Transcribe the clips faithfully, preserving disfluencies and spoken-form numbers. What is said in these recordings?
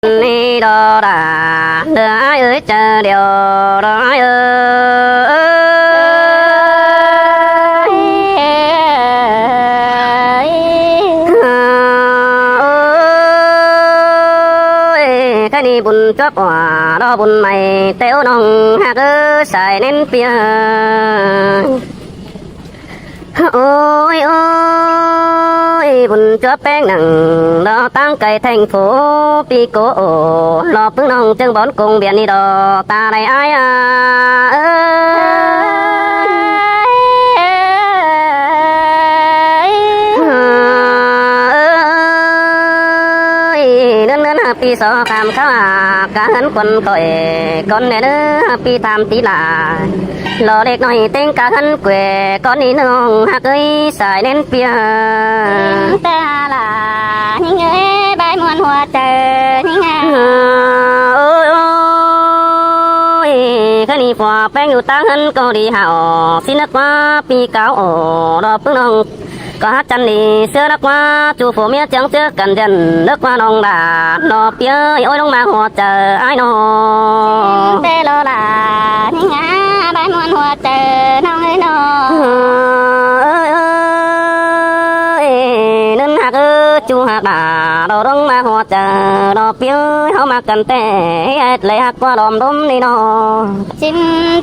Ni đó đã, đứa ai ơi, chờ điều đó ai ơi. Ôi, cái ni bún chóp ua, đó bún mày, téo nông hạc ơi, sai nên pia. Ôi, ôi, bún chua peng nẳng, đó tăng cái thành phố Pico, lo pưng nông chưng bón cùng biển đi đó, ta đây ai à, ơi. Ơi, nươn nươn hả pi so khám khá, cả hân quần khỏi, con nè nơ hả pi tham tí lạ. Lo đếc nói tên cả hân quê, con đi nông hạc ơi, sai nên pia. Ta là những người bài muôn hoa trời, những hàng. Ôi, ôi, cái đi phò peng yu tăng hân cô đi hảo, xin nước quá pi cáo ổ, đó pưng nông. Có hát chăn đi xưa đắc quá, chu phô mía chướng trước cần dần, nước qua nông đà, nó pía ơi, ôi, nông mà hoa trời ai nó. Tê lô là, những ngã, bái muôn hoa trời nông ơi nó. Ơi, ơi, nươn hạc ơi, chu hạc đà, đó nông mà hoa trời, nó pía ơi, háo mà cần tê, lê hạc qua đom đốm đi nó. Chim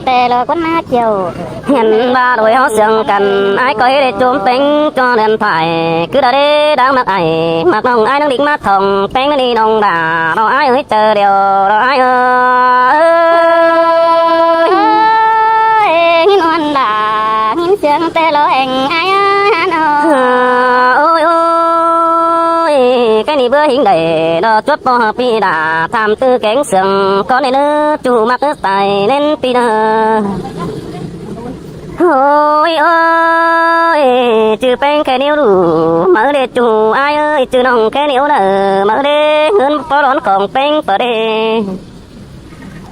tê lô quấn hạc chiều. Hiên ba đôi háo sướng căn, ai coi để chôm peng cho điện thoại. Cứ đã đế đáng mặc ai, mặc nông ai nông đính mát thòng, peng đi nông đà, đó ai ơi, chờ điều, đó ai ơi. Ôi, nghìn ôn đà, nghìn sướng tê lô anh ai ơi, hán ơi. Ôi, ôi, cái ni bữa hình đẩy, đó chuột bò hợp pi đà, tham tư kéng sướng, có nên ư, chu mặc ư tài nên pi đà. Ôi ơi, chứ peng khe níu đủ, mớ đê chu ai ơi, chứ nông khe níu đờ, mớ đê hướn bó đón khổng peng bờ đê.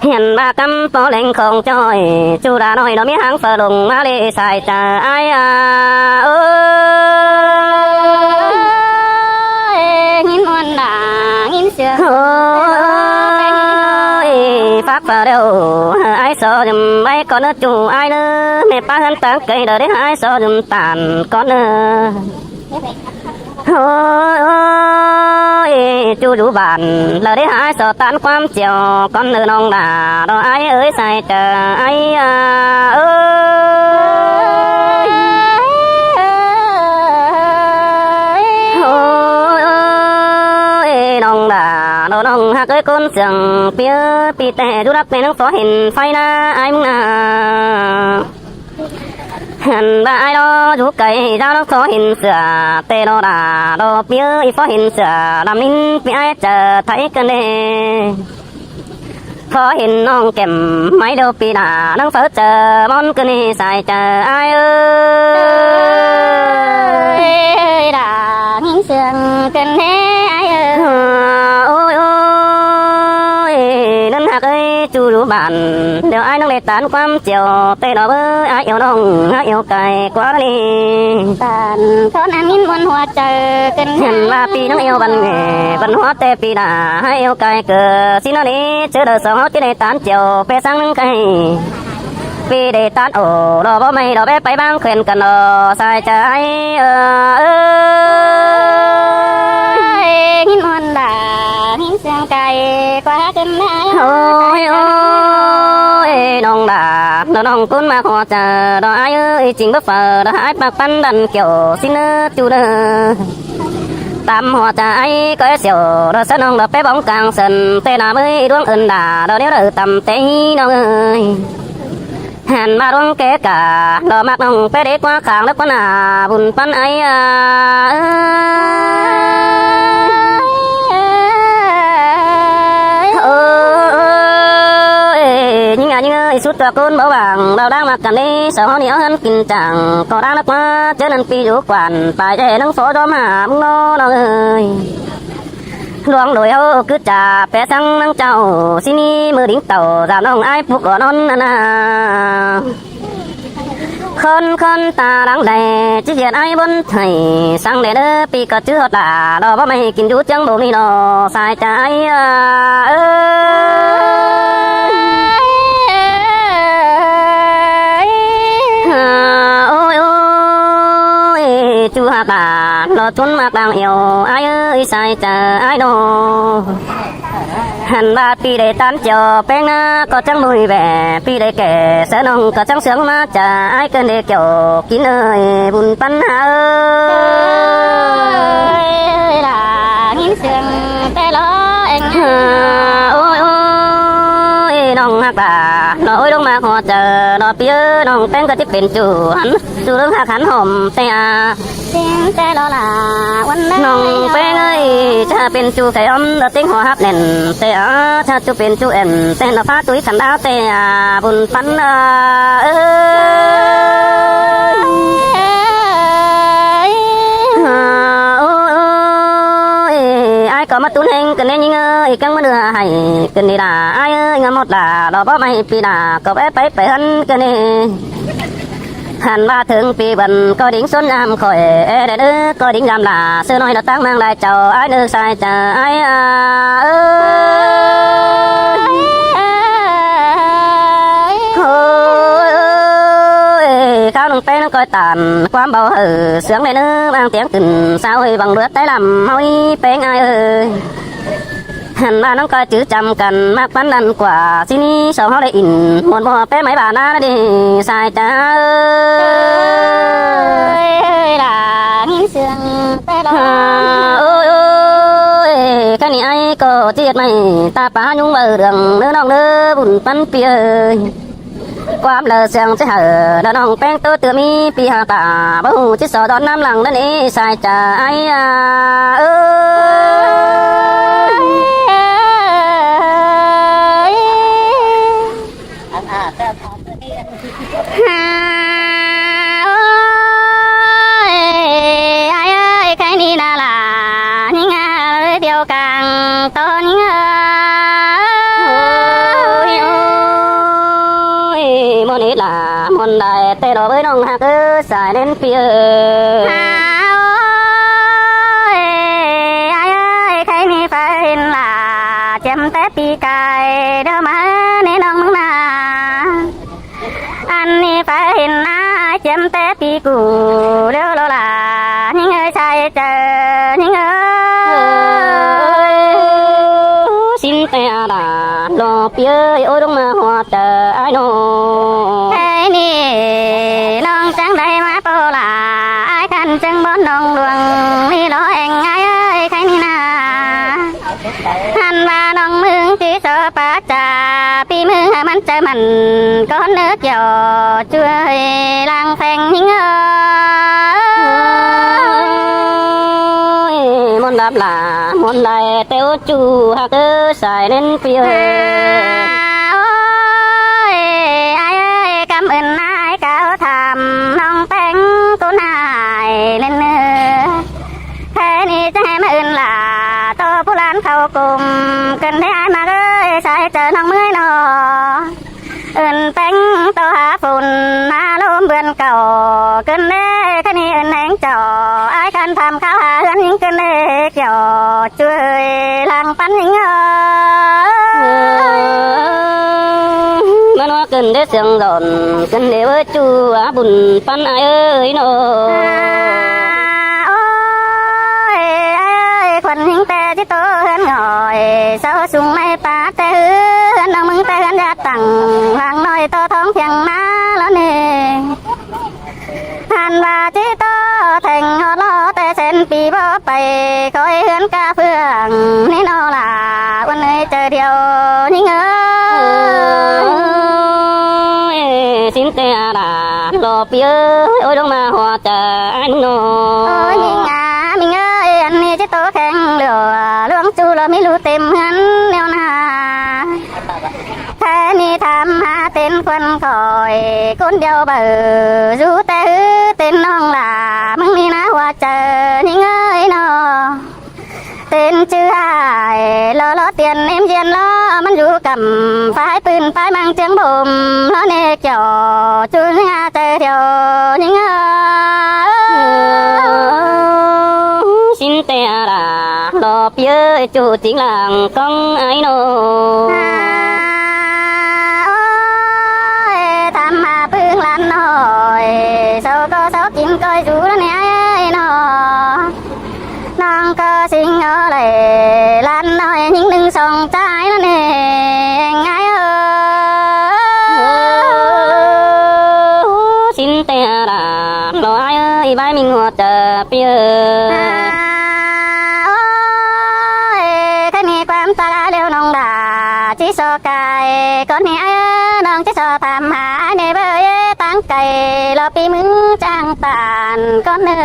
Hiền ba cắm bó leng khổng choi, chu đà nói nó mi háng phở lùng má lê sai chả ai à. Ơi, nghìn muôn đà, nghìn sướng. Ôi, phát phở đều, ai so dùm ai con nó chu ai nữa, mẹ ba hân tăng cây đời đấy ai so dùm tàn con nữa. Ôi, ôi, chu rủ bản, lờ đấy ai so tán quám chiều, con nư nông đà, đó ai ơi sai chả ai à, ơi. Ôi, ôi, nông đà, đó nông hạc ơi con sương, pía, pi tè, rủ đắc mẹ nông phó hình phái na, ai mưng na. Hẳn ba ai đó, rủ cày, rao đắc phó hình sửa, tê đó đà, đó pía, y phó hình sửa, đam nín, pi ai chả thấy cơn đê. Phó hình nông kèm, máy đâu pi đà, nông phó chả, món cơn đê, sai chả ai ơi. Ơi, đà, nín sương cơn đê, ai ơi. Ôi, ôi, nân hạc ơi, chu rủ bản, đều ai nông lê tán quám chiều, tê đó bơ, ai yêu nông, ai yêu cày, quá đi. Tán, có nà nín muôn hoa trời, cơn đê. Hẳn ba pi nông yêu văn nghệ, văn hóa tê pi đà, ai yêu cày cờ, xin nó đi, chứ đời sống hót chứ lê tán chiều, pê sáng nông cày. Pi đê tán ổ, đó bố mày, đó bé pay bang khuyên cần đó, sai chả ai, ơ, ơ. Ơi, nghìn muôn đà, nghìn sương cày, quá cơn đê. Ôi, ôi, nông đà, đó nông cún mà khó chả, đó ai ơi, chính bớt phở, đó ai bạc bắn đàn kiểu, xin ơ, chu đơ. Tắm hoa chả ai, có siêu, đó sân nông, đó bé bóng càng sân, tê nà mới đuống ơn đà, đó nếu đỡ tắm tê, nông ơi. Hẳn ba đuống kê cả, đó mạc nông, bé đế quá kháng, đó quá nà, bùn bắn ai à. Ôi, nhưng à, nhưng ơi, sút tua côn báu bảng, đào đang mạc cắn đi, sao hó ni ó hân kinh chẳng, có đang đắc má, chớ năn pi rú quản, phải dễ nâng phó gió mà, mưng nó, nó ơi. Luông đuổi hô cứ chả, pé săng nâng chào, xin ý mơ đính tàu, giảm nông ai phục ở non nà nà. Khón khón ta lăng đảy, ꞌchí ꞌdệt ải bón thảy, săng đảy ꞌnớ ꞌpi ꞌcọ ꞌchứ ꞌhọt lả, lo báu ꞌmạy kin dú ꞌchương báu ꞌmí lo, sai ꞌchạ ải a ơi. Ôi ôi, ꞌchu ꞌhặc lả, lo ꞌchốn ꞌmặc đang ẻo, ải ơi, sai ꞌchạ ải lo. Hẳn ꞌva ꞌpi đảy ꞌtan chẻo ꞌpéng ꞌnớ ꞌcọ chắng bui ꞌvẹ, ꞌpi đảy kẻ ꞌsớ ꞌnọng ꞌcọ chắng sướng ꞌmá ꞌchạ ải ꞌcợn đảy chẻo kin ơi, bun ꞌpắn hả ơi. Ơi, lả ꞌnghín sương té lo eng. Ôi ôi, ꞌnọng ꞌhặc lả, lo ôi ꞌlống ꞌmá ꞌhọt chaư, lo ꞌpi ơi, ꞌnọng ꞌpéng ꞌcọ ꞌchí pên ꞌchu hẳn, ꞌchu ꞌlống ꞌhặc hẳn hỏm té a. Tiếng té lo lả ꞌnọng ꞌpéng ơi, ꞌchạ pên ꞌchu khay ꞌom, lo tiếng hảư hắp nẻn té a, ꞌchạ ꞌchu pên ꞌchu ẻn, té lo phá tui khăn đao té a, bun ꞌpắn a ơi. Ôi ôi, ải ꞌcọ ꞌmá tún ꞌhéng ꞌcợn ꞌnê ꞌnhính ơi, căng ꞌmá ꞌnưa hảy ꞌcợn đi lả, ải ơi, ꞌngá ꞌmọt lả, lo báu ꞌmạy ꞌpi lả, ꞌcọ é pay pay hẳn ꞌcợn ꞌnê. Hẳn ꞌva thướng ꞌpi bươn ꞌcoi đin ꞌsuôn ꞌnham khỏi, é đe đớ ꞌcoi đin ꞌnham lả, ꞌsớ ꞌnọi lo ꞌtáng ꞌmáng lai chảu, ải ꞌnớ sai ꞌchạ ải a ơi. Ôi ôi, kháo ꞌnọng ꞌpéng ꞌnọng ꞌcoi tản, ꞌquám báu hảư sướng đảy ꞌnớ, ꞌváng tiếng tứn, sao hơi văng đuột té lăm, ꞌháu ꞌnhính ꞌpéng ải ơi. Hẳn ꞌva ꞌnọng ꞌcoi chứ chăm căn, ꞌmặc ꞌpắn lăn ꞌquá, ꞌsịn ꞌnị song ꞌháu đảy in, muôn ꞌmo ꞌpéng ꞌmạy ꞌva ꞌná đi, sai ꞌchạ ơi. Ơi, lả ꞌnghín sương té lo. Ôi ôi, ꞌkhạy ꞌnị ải ꞌcọ ꞌchí ꞌdệt ꞌmạy, ta pá ꞌnhúng ꞌvạu đường, ꞌnớ ꞌnọng ꞌnớ, bun ꞌpắn ꞌpi ơi. ꞌQuám lỏ sương ꞌchí hảư, lo ꞌnọng ꞌpéng ꞌtố ꞌtưa ꞌmí ꞌpi ꞌhặc lả, báu ꞌhụ ꞌchí so đón ꞌnám lăng ꞌnớ ꞌnị, sai ꞌchạ ải a ơi. Ôi, ải ơi, ꞌkhạy ꞌnị ꞌná lả ꞌnhính a ơi, điêu cang ꞌto ꞌnhính ơi. Ôi ôi, ꞌmuôn ꞌnị lả ꞌmuôn lai té lo ꞌvới ꞌnọng ꞌhặc ới, sai ꞌnến ꞌpi ơi. Ôi, ải ơi, ꞌkhạy ꞌnị ꞌphái hên lả chiếm té ꞌpi cai, đaư ꞌmá ꞌnị ꞌnọng ꞌmướng ꞌná. Ăn ꞌnị ꞌphái hên ꞌná chiếm té ꞌpi ꞌcụ, ꞌlẹo lo lả ꞌnhính ơi, sai ꞌchạ ꞌnhính ơi. Ôi, ꞌsịn té a lả, lo ꞌpi ơi, ôi ꞌlống ꞌmá ꞌhọt chaư ải ꞌnọ. Ơi ꞌnị, ꞌnọng chắng đảy ꞌmá ꞌpo lả, ải khăn chắng bón ꞌnọng luông, ꞌnị lo eng ải ơi, ꞌkhạy ꞌnị ꞌná. Hẳn ꞌva ꞌnọng ꞌmướng ꞌchí so pák ꞌchạ, ꞌpi ꞌmướng hảư ꞌmắn chaư mẳn, ꞌcốn ꞌnớ kiẻo ꞌchu ơi, lăng pheng ꞌnhính ơi. Muôn lắm lả, muôn lai ꞌtẹo ꞌchu ꞌhặc ới, sai ꞌnến ꞌpi ơi. Ôi, ải ơi, căm ơn ải cáo tham ꞌnọng ꞌpéng ꞌcốn ải ꞌnến ơ. Ơi ꞌnị chắng hảư ꞌmá ơn lả, ꞌto ꞌpú lan khảu cốm, ꞌcợn đảy ải ꞌmặc ới, sai ꞌchạ ꞌnọng ꞌmới ꞌnọ. Ơn ꞌpéng ꞌto hả phôn, ꞌmá ꞌlốm bươn cảu, ꞌcợn đảy ꞌkhạy ꞌnị ơn ꞌhéng chảu, ải khăn tham kháo hả ꞌhướn ꞌnhính, ꞌcợn đảy kiẻo ꞌchu ơi, lăng ꞌpắn ꞌnhính ơi. ꞌMắn ꞌva ꞌcợn đảy sương dọn, ꞌcợn đảy ꞌvới ꞌchu a bun ꞌpắn ải ơi ꞌnọ. Ôi, ải ơi, khuôn ꞌnhính té ꞌchí ꞌtố ꞌhướn ngỏi, sau sung ꞌmạy pá té ꞌhướn, ꞌnọng ꞌmướng té ꞌhướn dạp tẳng, lăng ꞌnọi ꞌto thóng thiêng ꞌmá lo ꞌnị. Hẳn ꞌva ꞌchí ꞌtố theng ꞌhọt lo té sen ꞌpi báu pay, khỏi ꞌhướn cá phượng ꞌnị ꞌnọ lả, ꞌuôn ơi chaư điêu ꞌnhính ơi. Ôi, ꞌsịn té a lả, lo ꞌpi ơi, ôi ꞌlống ꞌmá ꞌhọt chaư ải ꞌnọ. Ôi ꞌnhính a, ꞌmính ơi, ăn ꞌnị ꞌchí ꞌtố kheng ꞌlẹo, ꞌluống ꞌchu lo ꞌmí ꞌlụk têm ꞌhướn ꞌnéo ꞌná. Ơi ꞌnị tham hả tên khuôn khỏi, ꞌcốn điêu báu dú té ư tên ꞌnọng lả, ꞌmướng ꞌnị ꞌná ꞌhọt chaư ꞌnhính ơi ꞌnọ. Tên ꞌchư ải lo lo ꞌtiếu Yên êm yên lo ꞌmắn dú căm, phải pưn phải măng ꞌchương bôm, lo ꞌnê kiẻo, ꞌchu ꞌnhá chaư thiêu ꞌnhính ơ. Sính ꞌtẹ đả lo ꞌpi ơi, ꞌchu chính làng ꞌcóng ải ꞌnọ. Ôi, tham hả ꞌpứng ꞌlán ꞌnọi, sau ꞌcọ sau kin ꞌcoi dú lo ꞌnê ải ꞌnọ. ꞌNọng ꞌcọ sính ꞌnớ đảy ꞌlán ꞌnọi ꞌnhính ꞌnưng song ꞌchái ꞌnớ ꞌnê ải ơ. Sính ꞌtẹ đả lo ải ơi, bái ꞌminh ꞌhọt chaư ꞌpi ơi. Ôi, ꞌkhạy ꞌnị ꞌquám ta ꞌlẹo ꞌnọng đả ꞌchí so cai cón ꞌnị ải ơ, ꞌnọng ꞌchí so tham hả ải ꞌnê báu ꞌtáng cai lo ꞌpi ꞌmứng ꞌchang ꞌtan cón ꞌnớ.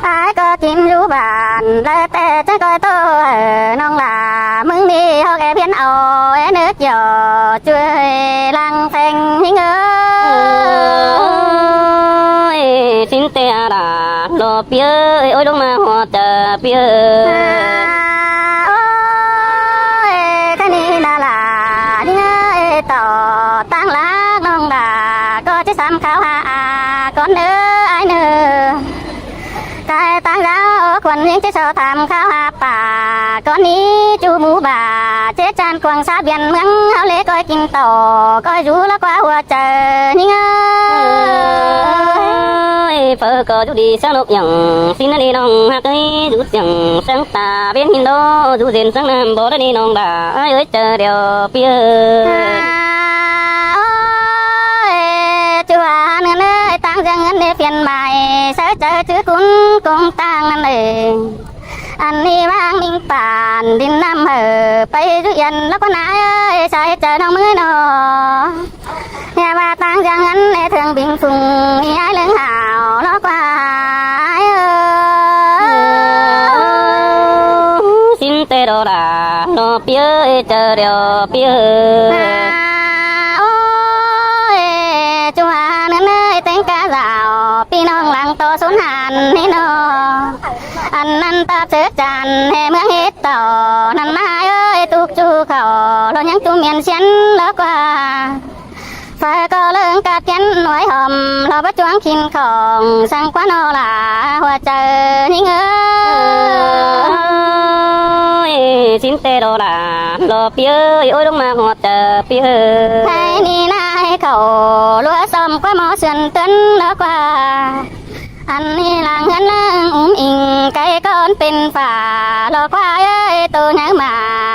Ải ꞌcọ kin dú bản ꞌlẹo ꞌtẹ chắng ꞌcoi ꞌtố, ơ, ꞌnọng đả ꞌmứng ꞌnị ꞌhọt é phiến au é ꞌnớ kiẻo, ꞌchu ơi lăng pheng ꞌnhính ơ. Ôi, sính ꞌtẹ đả lo ꞌpi ơi, ôi ꞌlống ꞌmá ꞌhọt chaư ꞌpi ơi. Ôi, ꞌkhạy ꞌnị đả lả ꞌnhính ơi, ꞌtọ ꞌtáng lác ꞌnọng đả ꞌcọ ꞌchí sắm kháo hả a cón ꞌnớ ải ꞌnớ. Cai ꞌtáng dáo khuôn ꞌnhính ꞌchí so tham kháo hả pả cón ꞌnị ꞌchu mú bả chết chan cuông sá biên ꞌmướng ꞌháu ꞌlế ꞌcoi kin ꞌtọ ꞌcoi dú lo ꞌquá ꞌhua chaư ꞌnhính ơ. Ôi, phaư ꞌcọ dú đi sáng ꞌnộc ꞌnhắng, sính ꞌnớ đi ꞌnọng ꞌhặc ơi, dú siêng sáng ta bên hin đó, dú dên sáng năm bó ꞌnớ đi ꞌnọng đả ải ơi, chaư điêu ꞌpi ơi. Ôi, ꞌchu hả ꞌnưng ơi, ꞌtáng ꞌdương ꞌngớn ꞌnê phiên mai, sáư chaư chứ cún công ꞌtáng ꞌnặn ơi. Ăn ꞌnị ꞌmáng ꞌminh bản đin năm hảư, pay dú yên ló ꞌquá ꞌnị ải ơi, sai chaư ꞌnọng ꞌmướng ꞌnọ. ꞌNhá ꞌva ꞌtáng ꞌdương ꞌngớn ꞌnê thương binh phung, ꞌnị ải ꞌlớng hảo ló ꞌquá ải ơ. Sính ꞌtẹ đỏ đả lo ꞌpi ơi, chaư điêu ꞌpi ơi. Ôi, ꞌchu hả ꞌnưng ơi, ꞌtếng cá dảo ꞌpi ꞌnọng lăng ꞌto sốn hẳn ꞌnị ꞌnọ. Ăn ꞌnặn ꞌtạp sớt chăn ꞌhê ꞌmướng hít ꞌtọ, ꞌnặn ꞌmá ải ơi, ꞌtụk ꞌchu khảu lo ꞌnhắng ꞌchu miên siến ló ꞌquá. Phaư ꞌcọ ꞌlớng cắp kiến ꞌnọi hỏm lo báu chuông kin khong, săng ꞌquá ꞌnọ lả ꞌhua chaư ꞌnhính ơ. Ôi, sính ꞌtẹ đỏ đả lo ꞌpi ơi, ôi ꞌlống ꞌmá ꞌhọt chaư ꞌpi ơi. Khay ꞌnị ꞌnái khảu ꞌlúa sỏm ꞌquá ꞌmo sươn tớn ló ꞌquá. Ăn ꞌnị lăng ꞌngớn ꞌlớng ứm inh, cai cón pên phả ló ꞌquá ơi, tô nháư mả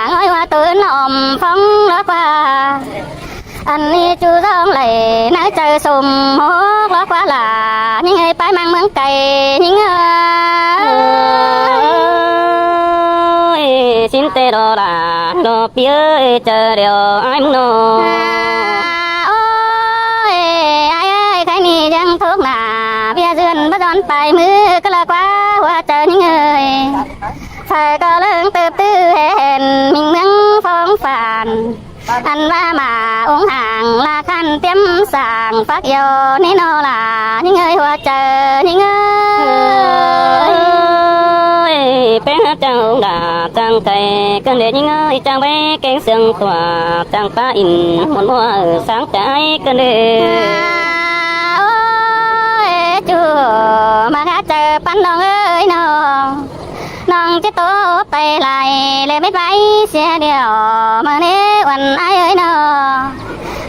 ꞌngói ꞌhua tô ứn ỏm phóng ló ꞌquá. Ăn ꞌnị ꞌchu ꞌdọn đảy ꞌnáư chaư sôm hốc ló ꞌquá lả ꞌnhính ơi, pay ꞌmáng ꞌmướng cai ꞌnhính ơ. Ôi, sính ꞌtẹ đỏ đả lo ꞌpi ơi, chaư điêu ải ꞌmướng ꞌnọ. Ôi, ải ơi, khay ꞌnị ꞌdương thốc nả, ꞌviạk dươn báu ꞌdọn pay ꞌmứ cá lỏ ꞌquá ꞌhua chaư ꞌnhính ơi. Phaư ꞌcọ ꞌlớng tớp ꞌtứ hên ꞌminh ꞌmướng phóng phản. Ăn ꞌva mả ống hàng là khăn tiêm sảng phác yêu ꞌnị ꞌnọ lả ꞌnhính ơi, ꞌhua chaư ꞌnhính ơi. Ôi, ꞌpéng hák chang ống đả chang cai cơn đê ꞌnhính ơi, chang báu kéng sương tua, chang pá in muôn ꞌmua sáng chai cơn đê. Ôi, ꞌchu ꞌmá khá chaư păn ꞌnọng ơi ꞌnọng. ꞌNọng ꞌchí tô pay lai lê mết ꞌvạy sia điêu, ꞌmự ꞌnê uôn ải ơi ꞌnọ.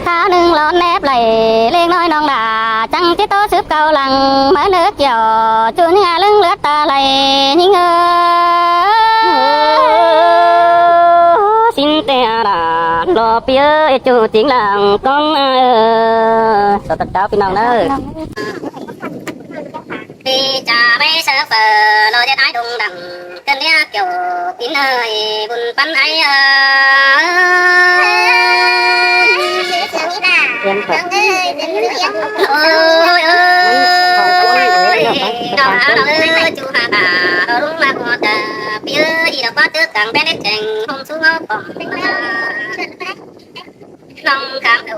Kháo ꞌnưng lón nép lai ꞌlẹng ꞌnọi ꞌnọng đả, chắng ꞌchí tô sứp cáu lăng ꞌmá ꞌnớ kiẻo, ꞌchu ꞌnhính ꞌlớng ꞌlứa ta lai ꞌnhính ơ. Sính ꞌtẹ đả lo ꞌpi ơi, ꞌchu chính làng ꞌcóng ải ơ. Sau tắt cáo ꞌpi ꞌnọng ꞌnớ. Đi chả báu sớ phở lo ꞌdệt ải đông đẳng, cơn đĩa kiểu kín hơi bùn bắn ải ơ. Ôi ơi, đỏ đỏ ơi, ꞌchu hả đỏ, đỏ đúng mà của ta, pi ơi, đi đỏ quá tước cẳng bé nét chèng, hôm xuống ngó cổng. ꞌNọng khám đủ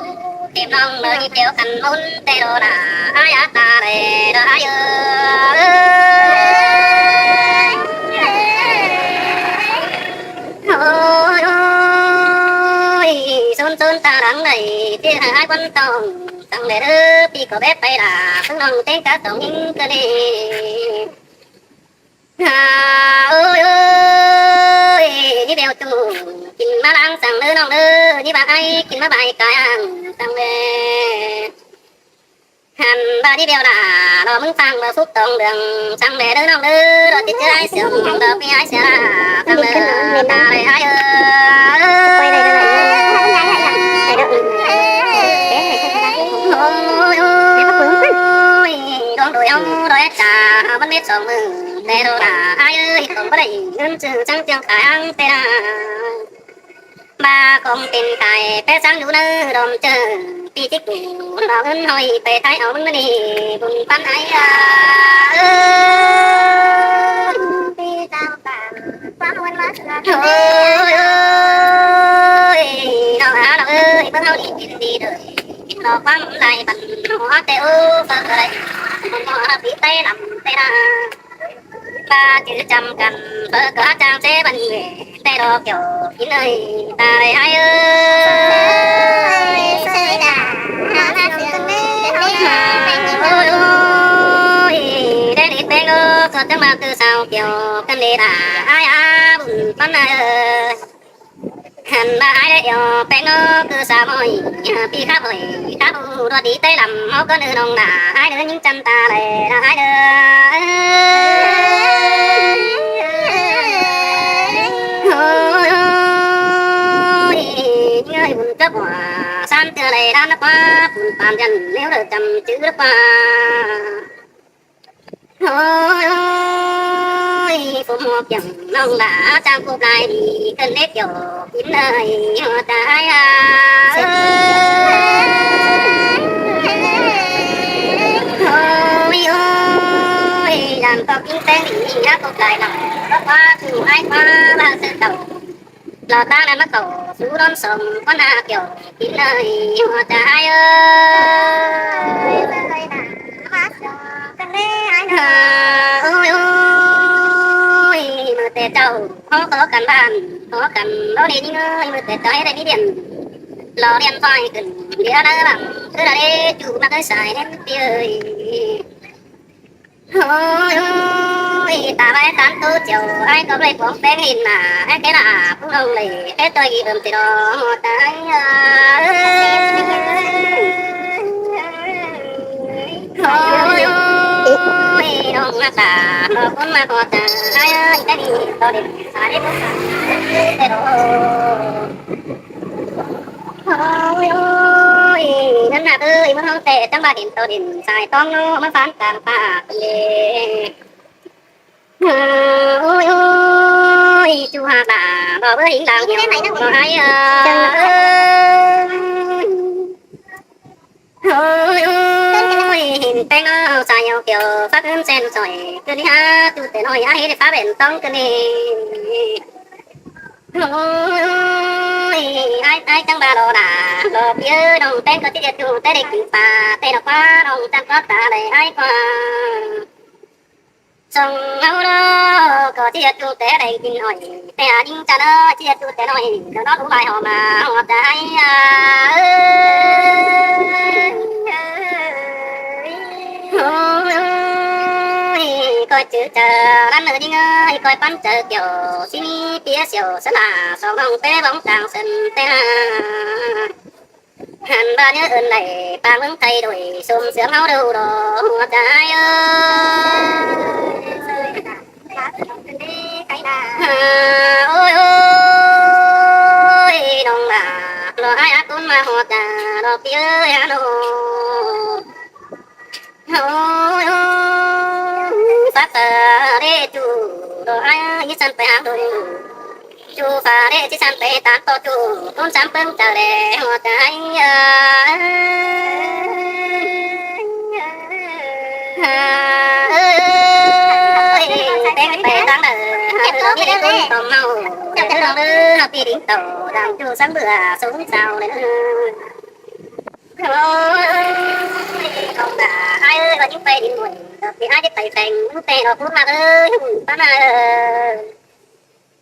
tìm ꞌnọng lơ đi kéo khăn ôn tê đô đà, ải á ta lê đơ ải ơ. Tắng đảy ꞌchí hảư ải ꞌquám tỏng, tắng đảy ꞌlứa ꞌpi ꞌcọ bếp pay đả, ꞌpứng ꞌnọng ꞌtếng cá tỏng ꞌnhính ꞌcọ đi. À, ôi ôi, ꞌnị bẻo ꞌchu, kin ꞌmá ꞌláng săng ꞌlứa ꞌnọng ꞌlứa, ꞌnị ꞌva ải kin ꞌmá bái cai ăng săng đảy. Hẳn ꞌva ꞌnị bẻo đả, lo ꞌmứng phang bơ phúc tỏng đường, săng đảy ꞌlứa ꞌnọng ꞌlứa, lo ꞌchí ꞌchớ ải siêng, lo ꞌpi ải sia đả, săng đảy, ta đảy ải ơi. Ôi ôi, đuống đuổi áo đuổi chả, bắn mết song mưng, đe đô đả, ải ơi, tổng bá đảy, ngân chư chắng chiêng khai áng tê đà. Ba không tin khai, pé sáng dú nớ đom chơ, ꞌpi chích củ, lo ứn ꞌhọi, pay thái áo mưng ꞌnị, bun pắn ải à. Ôi ôi, ôi, ôi, ꞌnọng à, ꞌnọng ơi, ꞌpứng ꞌháu đi kin đi đảy, kin lo ꞌquám lai băn, ꞌnọng à tê ư, phơ đảy, ꞌnọng à ꞌpi té lăm té đa. Ba chư chăm căn, phơ ꞌcọ chang ꞌchế băn, té lo kiẻo kin ơi, ta đảy ải ơi. Ôi ôi, đe đi ꞌpéng ơ, ꞌcọ chắng ꞌva ꞌcứ sao kiẻo căn đi đả, ải à, bun pắn ải ơi. Hẳn ꞌva ải đảy ꞌnị ꞌpéng ơ, ꞌcứ sa ꞌmọi, ꞌpi khắp ꞌhọi, khắp ꞌhụ đuột đi té lăm, ꞌháu ꞌcọ ꞌnư ꞌnọng đả, ải ꞌnư ꞌnhính chăn ta đảy, đả ải đảy. Ôi ôi, ꞌnhính ơi, bun cắp hua, san ꞌtưa đảy đan đá ꞌquá, bun pán dăn, ꞌnéo đảy chăm chứ đá ꞌquá. Ôi ôi, phúm hua kiẻng ꞌnọng đả, chang cốp lai đi, cơn đét kiẻo kin ơi, ꞌnhính ꞌhua ta ải à. Ôi ôi, dang ꞌcọ kin ꞌtếng đi, đá cốp lai lăm, báu ꞌquá ꞌchu ải ꞌquá, ꞌva sơ tảu. Lo ꞌtáng ꞌnặn ꞌmá khảu sú đón song, ꞌquá na kiẻo kin ơi, ꞌnhính ꞌhua ta ải ơi. À, ôi ôi, ꞌmự té chảu, ꞌhó ꞌcọ căn bản, ꞌhó căn báu đi ꞌnhính ơi, ꞌmự té chảu ꞌhế đảy ꞌmí điện. Lo điện thoại khửn, đi đa đa lăng, ꞌcứ đa đê, ꞌchu ꞌmặc ới sai ꞌnén ꞌpi ơi. Ôi ôi, ta ꞌva ải tán ꞌtố chiêu, ải ꞌcọ ꞌvạy cuông ꞌpéng ꞌhịn nả, ải ké nả, ꞌpứng ꞌnọng đảy, ké ꞌtoi ghi ꞌlớm ti đó, ta ải à. Ôi ôi, ꞌnọng ꞌmặc ta, ꞌcọ ꞌcốn ꞌmặc ꞌcọ ta, ải ơi, ké đi, ꞌtoi đi, sa đi, ꞌpứng sa, té đó. Ôi ôi, ꞌnặn ꞌnạp ơi, ꞌmướng ꞌháu té chắng ꞌva đin tô đin sai tóng ꞌnớ, ꞌmá phán tang pha lê. Ôi ôi, ꞌchu hák đả, báu báu hính lăng hiêu, báu ải à. Ôi ôi, hên ꞌpéng ꞌnớ, sai hiêu kiẻo, phák ứn sen sỏi, ꞌcứ đi hák, ꞌchu té ꞌnọi, ải hế đi phá bẻn tóng ꞌcứ đi. Ôi, ải, ải chắng ꞌva lo đả, lo ꞌpi ơi, ꞌnọng ꞌpéng ꞌcọ ꞌchí ꞌdệt ꞌchu té đảy kin pá, té lo ꞌquá, ꞌnọng chăn ꞌcọ ta đảy ải ꞌquá. Song ꞌháu lo, ꞌcọ ꞌchí ꞌdệt ꞌchu té đảy kin ỏi, té à ꞌnhính chăn ơ, ꞌchí ꞌdệt ꞌchu té ꞌnọi, ꞌcọ ꞌnón ú bai hom à, hom ta ải à. Ôi, ôi, ꞌcoi chứ chaư ꞌlắn ꞌnớ ꞌnhính ơi, ꞌcoi pắn chaư kiẻo, ꞌsí ꞌmí ꞌpi ꞌsịu sớn lả, song ꞌnọng té bóng chang sân té à. Hẳn ꞌva ꞌnhớ ơn đảy, ꞌpa ꞌmướng thay đổi, sôm sướng ꞌháu đâu đó, ꞌhua ta ải ơi. À, ôi, ôi, ꞌnọng à, lo ải á ꞌcốn ꞌmá ꞌhua ta, lo ꞌpi ơi á lo. Ôi, ôi, phák phả đê ꞌchu, lo ải ꞌnhính săn pay háng đôi. ꞌChu phả đê ꞌchí săn pay táng ꞌtọ ꞌchu, ꞌcốn sắm ꞌpứng chaư đe ꞌhua ta ải. Ơ, ơ, ơ, ơ, ơ, ơ, ơ, ơ, ơ, ơ, ơ, ơ, ơ, ơ, ꞌpéng pay táng đe, ơ, ơ, ơ, ꞌcốn tỏm ꞌháu, ơ, ơ, ꞌpi đin tảu, đang ꞌchu sắm bươn súng sao đe. Ôi, ôi, ôi, ꞌnọng à, ải ơi, ꞌva ꞌnhính pay đin muôn, ꞌpi ải ꞌchí pay pheng, ꞌmứng té lo ꞌcốn ꞌmặc ơi, ꞌpắn ải ơi.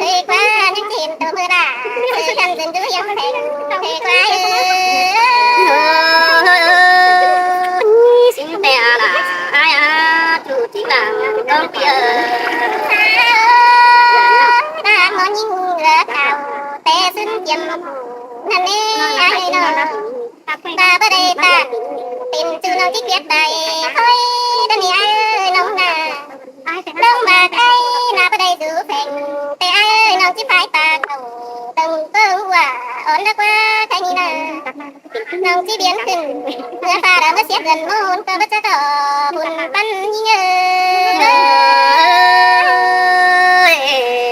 Thời khóa nhắc thêm tô mưa đà, sự khăn dần dữ hiếu thành. Thời khóa ơi. Xin tè là ai á, chủ chính là con kia. Đã có những lứa thảo, tè xin kiếm một năn nê ai đó. Ta bá đảy ta, tìm chu nông chích kiết đảy, thôi, đa ni ai nông nà. Nông mà ai, nà bá đảy dú phèn, tè ai nông chích phái ta cầu, đừng có hùa, ổn đắc quá, khai ni nà. Nông chích biến khửn, ngựa pha đã mới xiết gần môn, tơ bá chắc có, bùn bắn nhí ơi. Ơi,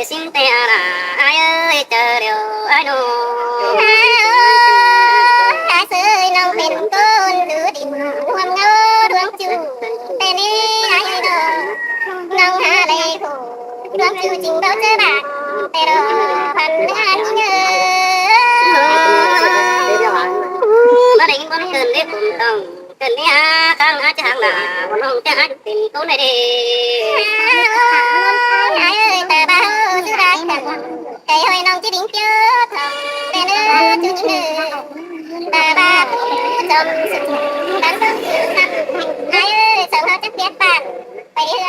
xin tè là ai ơi, chờ điều ai nô. Ai sơi nông pên côn dứ đinh, huôm ngô đuông chu, tè nê ai ơi nô. Nông há lê khổ, đuông chu chinh báu chớ bạc, tè đô păn ngán nhí ơi. Bá đảy bón khửn đế cùm tông. Kơn ní á, kháng á, chứ kháng là, nông chả á, tỉnh tố này đi. Ai ơi, ta bá hô, dư ra cận. Cái hồi nông chỉ đính kiêu thầm, tên ơ, chú chính ơ. Ta bá hô, chồng sừng, đắn sông sứ khăn. Ai ơi, sông hô chắc biết bạn. Phải đi, ờ,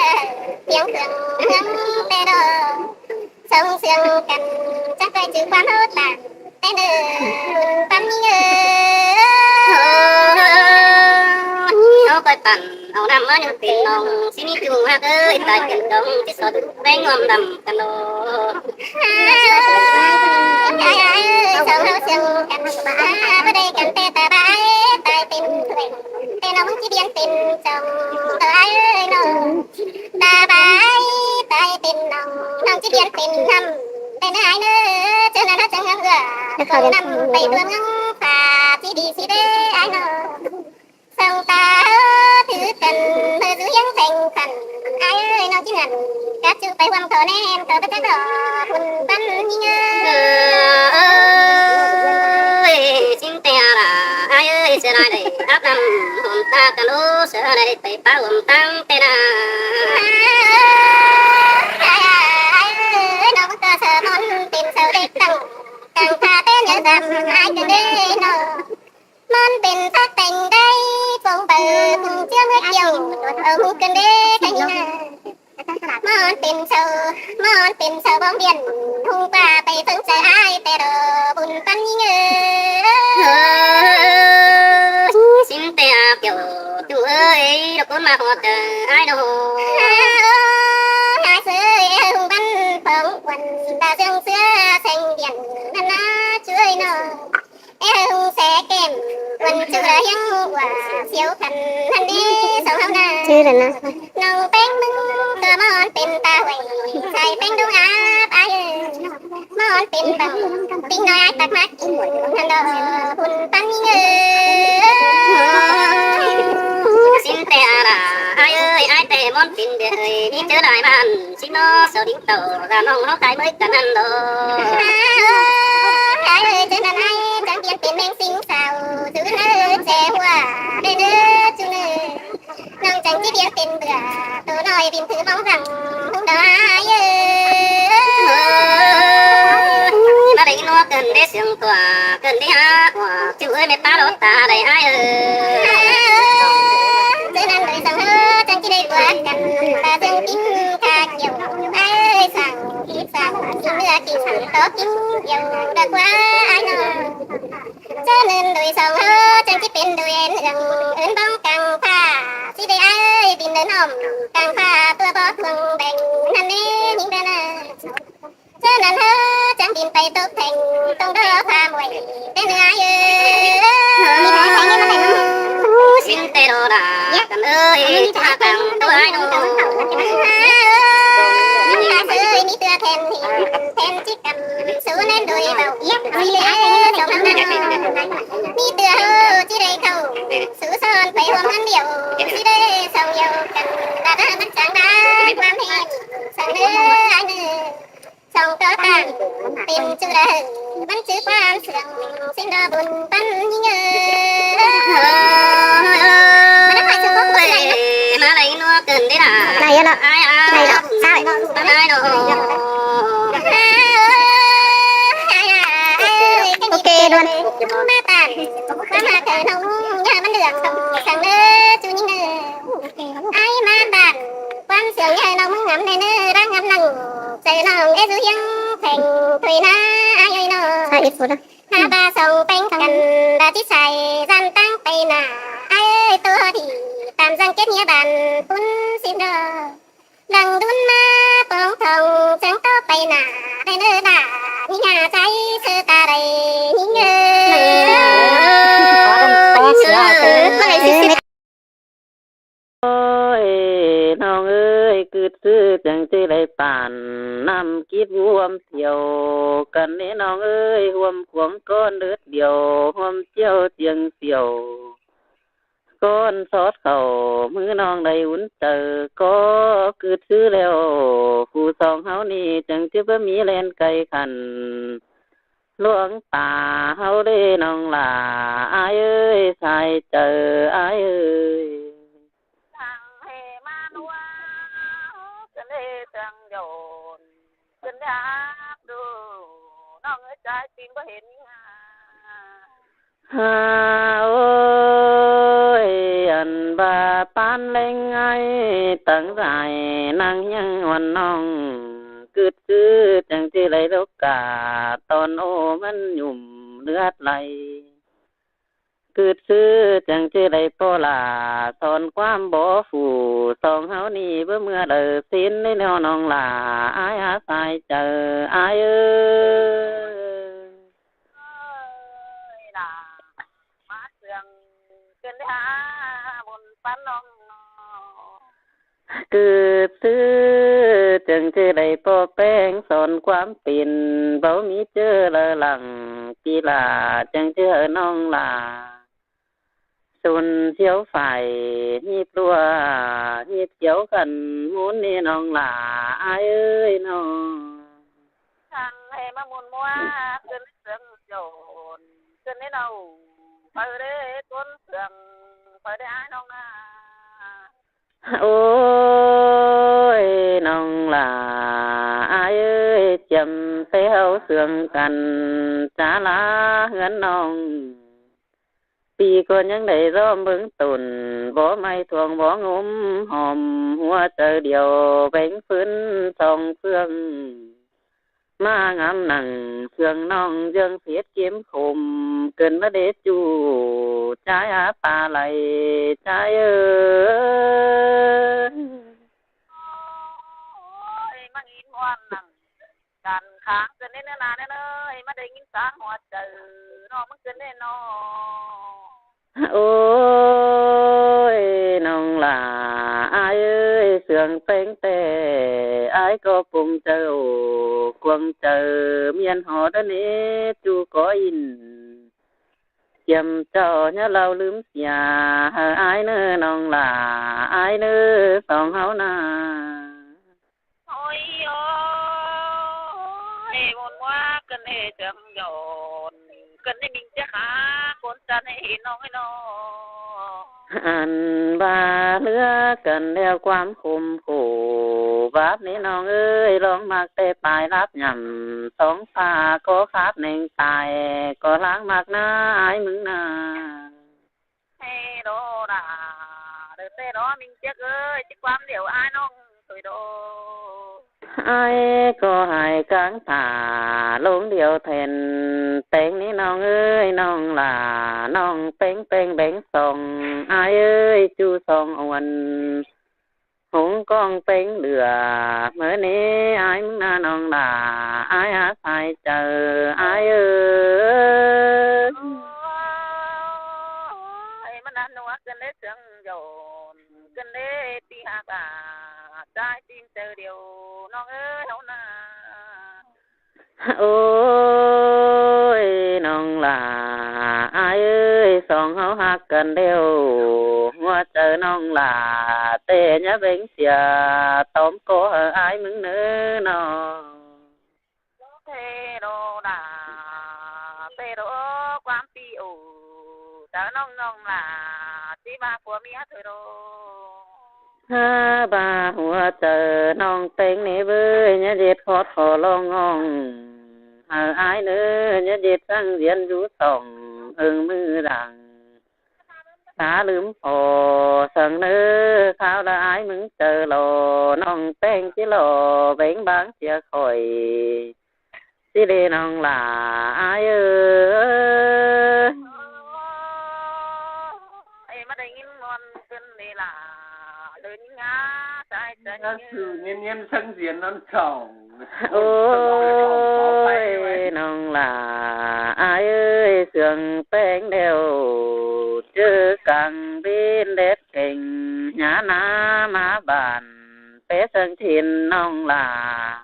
tiếng khương, hương, tê đô. Sông sương căn, chắc quay chữ quan hô tả. Tên ơ, bún bắn nhí ơ. Hô, hô, hô, hô, quay bắn, hô năm mơ nhung tình nông, xin ý chung hạc ơi, tài tiền công, chứ so được bé ngòm đầm căn nô. Ai, ai, ai, sông hô sương căn, à, bá đảy căn tê ta bái, tài tình thuần, tê nông chỉ biến tình sông, tơ ai ơi nông. Ta bái tai tin nông, nông chỉ biến tin năm. Tên ai nơ, chân là nó chẳng ngắm gỡ. Năm bảy đua ngắm phá, chỉ đi xí đế ai nơ. Sông ta thứ cần, mơ dữ hiếng thành khẩn. Ai ơi, nông chỉ ngẩn, cá chữ bay huăm thổ nem, thổ bất chắc đỏ, hùn bắn nhí ngơ. Ơi, xin tè là ai ơi, sẽ lại đây, áp năm, hùm ta cần ố, sẽ lại đây, Pá uôm tang tê na. Ai, ai, ai, nông có sơ môn tìm sâu đế tăng. Tăng tha tê nhớ dăm ai cứ đế nô. Môn tìm thác tình đây, phung bờ phung chiếm hết nhiều. Ở hú cơn đế cánh na. Môn tìm sâu, môn tìm sâu bóng biển. Hú qua bay phấn sơ ai tê đồ bùn bắn nhí ngơ. Xin tè à kiểu Chú ơi, nó cốn mà họ tờ ai đâu. Ai sơi, hùng bắn phóng quần, đa dương xưa xanh biển, năn ná chuối nô. Ê hùng xe kèm, quần chu là hiếng của siêu thần, năn đi sông hông nà. Chứ là nó. Nông peng mưng, cơ món tên ta huệ, sai peng đúng áp ai ơi. Món tin bằng, tin nói ai tắc mắc, hẳn đó, hùn bắn nhí ngơ. Xin tè à là, ai ơi, ai tè món tin để ơi, đi chớ lại màn, xin nó sao đính tàu, là nông nó cái mới cần hẳn đó. Ai ơi, chớ năn ai, chẳng biết tin men sinh sao, thứ nơ chè hoa, để nơ, chú nơ. Nông chắng chỉ điên tin bữa, tôi nói bình thứ mong rằng, hôm đó ai ơi. Mà đấy nó cần để sướng tỏa, cần để há tỏa, chú ơi mẹ ta đó ta đây ai ơi. Chứ năn đời rằng hơ, chắng chỉ đây bữa cần, ta sướng tin ca kiểu, ai ơi, sảng, ít sảng, xin mưa kinh sảng, có kinh kiểu, đã quá ai nơ. Chớ nên đuổi sông hơ, chắng chỉ pên đuổi ơn, ơn bóng căng pha. Chỉ để ai ơi, bình ơn hòm, căng pha, tua bó thuông bèn, năn nê, nhính bèn à. Chớ nên hơ, chắng bình bay tốc thành, tông đó pha muội, tên ai ơi. Xin tê đô đà, cần ơi, ta căng, tua ai nô. Ai ơi, mi tua thèn thì, thèn chỉ Su nên đuổi bảo yếp, si đê sông hâm năng. Mi tưa hô, si đê khẩu, su son phải hôm hâm điệu, si đê sông dầu cần, là đã bắt sáng đã, quan hệ, sông nơ, ai nơ, sông có tàng, tìm chu đà hử, bắn chữ quan sương, xin đo bùn bắn nhí ngơ. Mà nó phải sự tốt của cái này đó. Mà lấy nó cần đấy là. Này nó. Ai, ai, này nó. Sao vậy? Bắn ai nó. ꞌTan ꞌmá ꞌtan, ꞌquám ꞌhặc ꞌchoi ꞌnọng ꞌmứng ꞌnhá ꞌmắn lương săng ꞌnớ ꞌchu ꞌnhính ꞌnớ. Ái ꞌmá ꞌtan, ꞌquám siêng ꞌnhá ꞌnọng ꞌmứng ngắm ꞌnị ꞌnớ, ꞌláng ngắm ꞌnặn. ꞌChớ ꞌnọng é dú ꞌhiếng pheng thuê ꞌná, ái ơi ꞌnọ. ꞌHá ꞌva song ꞌpéng căn, đa ꞌchí sai ꞌdan ꞌtáng pay nả, ái ơi ꞌtố đi, tam dăng kết nghĩa bàn ꞌpún ꞌsịn ꞌnọ. Lăng đun ꞌmá pong thong chắng ꞌtố pay nả, đảy ꞌnớ đa, ꞌnhính ꞌnhá ꞌchái ꞌsớ ta đảy ꞌnhính ꞌnớ. Ôi, ꞌnọng ơi, ꞌcứt ꞌsứ chắng ꞌchí đảy pản ꞌnặm kít ꞌhuôm thiêu căn ꞌnị ꞌnọng ơi, ꞌhuôm khuống ꞌcón đớt điêu, ꞌhuôm ꞌchiêu ꞌchiêng phiêu. ꞌCón sót khảu ꞌmứ ꞌnọng đảy ún chaư ꞌcọ ꞌcứt ꞌsứ ꞌlẹo. Phủ song ꞌháu ꞌnị chắng ꞌchí báu ꞌmí ꞌlen cay khăn. ꞌLuống ta ꞌháu ꞌlế ꞌnọng lả, ái ơi, sai chaư ái ơi. Thăng ꞌhế ꞌmá ꞌnua, ꞌcứn ꞌlế thăng dôn, ꞌcứn ꞌlế áp đu, ꞌnọng ơi, ꞌchái ꞌchí báu hên ꞌnhá. Ha, ôi, ăn ba ꞌpán ꞌleng ái tẳng dải ꞌnăng ꞌhiếng ꞌhuôn ꞌnọng, ꞌcứt ꞌsứ chắng ꞌchí đảy lốc cả tón ô ꞌmắn nhủm ꞌlượt lay. ꞌCứt ꞌsứ chắng ꞌchí đảy ꞌpo lả son ꞌquám bók phủ song ꞌháu ꞌnị báu ꞌmưa đaư ꞌsịn ꞌnị ꞌnọng lả, ái hák sai chaư ái ơi. Ơi, lả ꞌmá sương ꞌcứn ꞌlế hák bun ꞌpắn ꞌnọng. ꞌCứt ꞌsứ chắng ꞌchí đảy ꞌpo ꞌpéng son ꞌquám pên, báu ꞌmí ꞌchớ đaư lăng ꞌpi lả chắng ꞌchí hảư ꞌnọng lả. Sôn ꞌchiếu phải ꞌhịt ꞌlua, ꞌhịt ꞌchiếu khăn ꞌmún ꞌnị ꞌnọng lả, ái ơi ꞌnọ. Thăng ꞌhế ꞌmá ꞌmôn ꞌmua, ꞌcứn sương dôn, ꞌcứn ꞌlế ꞌnọ, phaư đảy ꞌcốn sương, phaư đảy ái ꞌnọng ꞌnớ. Ôi, ꞌnọng lả ái ơi, chiêm té ꞌháu sương căn, chả lả ꞌhướn ꞌnọng. ꞌPi ꞌcọ ꞌnhắng đảy ꞌdóm bớng tủn, bók ꞌmạy thuông bók ꞌngốm hom, ꞌhua chaư điêu béng ꞌphớn song sương. ꞌMá ngắm nẳng sương ꞌnọng ꞌdương phiết kiêm khôm, ꞌcứn ꞌmá đế ꞌchu, ꞌchái hák pá lay, ꞌchái ơi. Ôi, ꞌmá ꞌnghín ꞌhuan nẳng căn kháng ꞌcứn ꞌnị ꞌnớ ꞌna ꞌnớ ơi, ꞌmá đảy ꞌnghín sáng ꞌhua chaư ꞌnọng ꞌmá ꞌcứn ꞌnị ꞌnọ. Ôi, ꞌnọng lả ái ơi, sương ꞌpéng ꞌtẹ, ái ꞌcọ cuông chaư, cuông chaư ꞌmiên ꞌhọt ꞌnị ꞌchu ꞌcọ ín. Chiêm chảu ꞌnhá ꞌlau ꞌlứm sia, hảư ái ꞌnớ ꞌnọng lả, ái ꞌnớ song ꞌháu ꞌna. Ôi ôi, ꞌmôn ꞌmua ꞌcứn ꞌlế sương dôn, ꞌcứn ꞌlế ꞌminh ꞌchớ khá ꞌcốn chăn ꞌhế ꞌnọng ơi ꞌnọ. Ăn ba ꞌlứa căn ꞌlẹo ꞌquám khôm khổ, báp ꞌnị ꞌnọng ơi, ꞌlóng ꞌmặc ꞌtẹ pay láp nhẳm, song pha ꞌcọ kháp ꞌneng tai, ꞌcọ ꞌláng ꞌmặc ꞌná ái ꞌmứng ꞌna. Ê đô đà, đơ ꞌtẹ đô ꞌminh ꞌchớ ơi, ꞌchí ꞌquám điêu ái ꞌnọng thôi đô. Ái ꞌcọ hảư cáng thả ꞌlống điêu then, ꞌpéng ꞌnị ꞌnọng ơi, ꞌnọng lả, ꞌnọng ꞌpéng ꞌpéng béng song, ái ơi, ꞌchu song uôn. Hống ꞌcóng ꞌpéng lửa, ꞌmớ ꞌnị ái ꞌmứng ꞌna ꞌnọng lả, ái hák sai chaư, ái ơi. Ôi, ꞌmá ꞌna ꞌnua ꞌcứn ꞌlế sương dôn, ꞌcứn ꞌlế ꞌpi hák a, ꞌchái ꞌchim chaư điêu ꞌnọng ơi ꞌháu ꞌna. Ôi, ꞌnọng lả ái ơi, song ꞌháu hák căn ꞌlẹo, ꞌhua chaư ꞌnọng lả ꞌtẹ ꞌnhá béng sia, tóm ꞌcọ hảư ái ꞌmứng ꞌnớ ꞌnọ. Thế đô đà, thế đô ꞌquám pi ủ, chaư ꞌnọng ꞌnọng lả, ꞌchí ba phua ꞌmía thôi đô. Hák ba ꞌhua chaư ꞌnọng ꞌpéng ꞌnị ꞌvới, ꞌnhá ꞌdệt khót khó ꞌlóng ꞌnọng. Hảư ải ꞌnớ, ꞌnhá ꞌdệt săng diễn dú sỏng ꞌhưng ꞌmự đăng. Khá ꞌlứm phó săng ꞌnớ, kháo đa ải ꞌmứng chaư lo, ꞌnọng ꞌpéng ꞌchí lo, béng báng sia khỏi. ꞌChí đê ꞌnọng lả ải ơi. Ê, ꞌmá đảy ꞌnghín ꞌngon ꞌcứn đê lả, đơi ꞌnhính ꞌngá, sai sai. Ngá sư ꞌnhín ꞌnhín săng diễn ꞌnón chỏng. Ôi, ꞌnọng lả ải ơi, sương ꞌpéng đeo, ꞌchớ cang bên đét kheng, ꞌnhá ná ꞌmá bản, pé săng thiên ꞌnọng lả.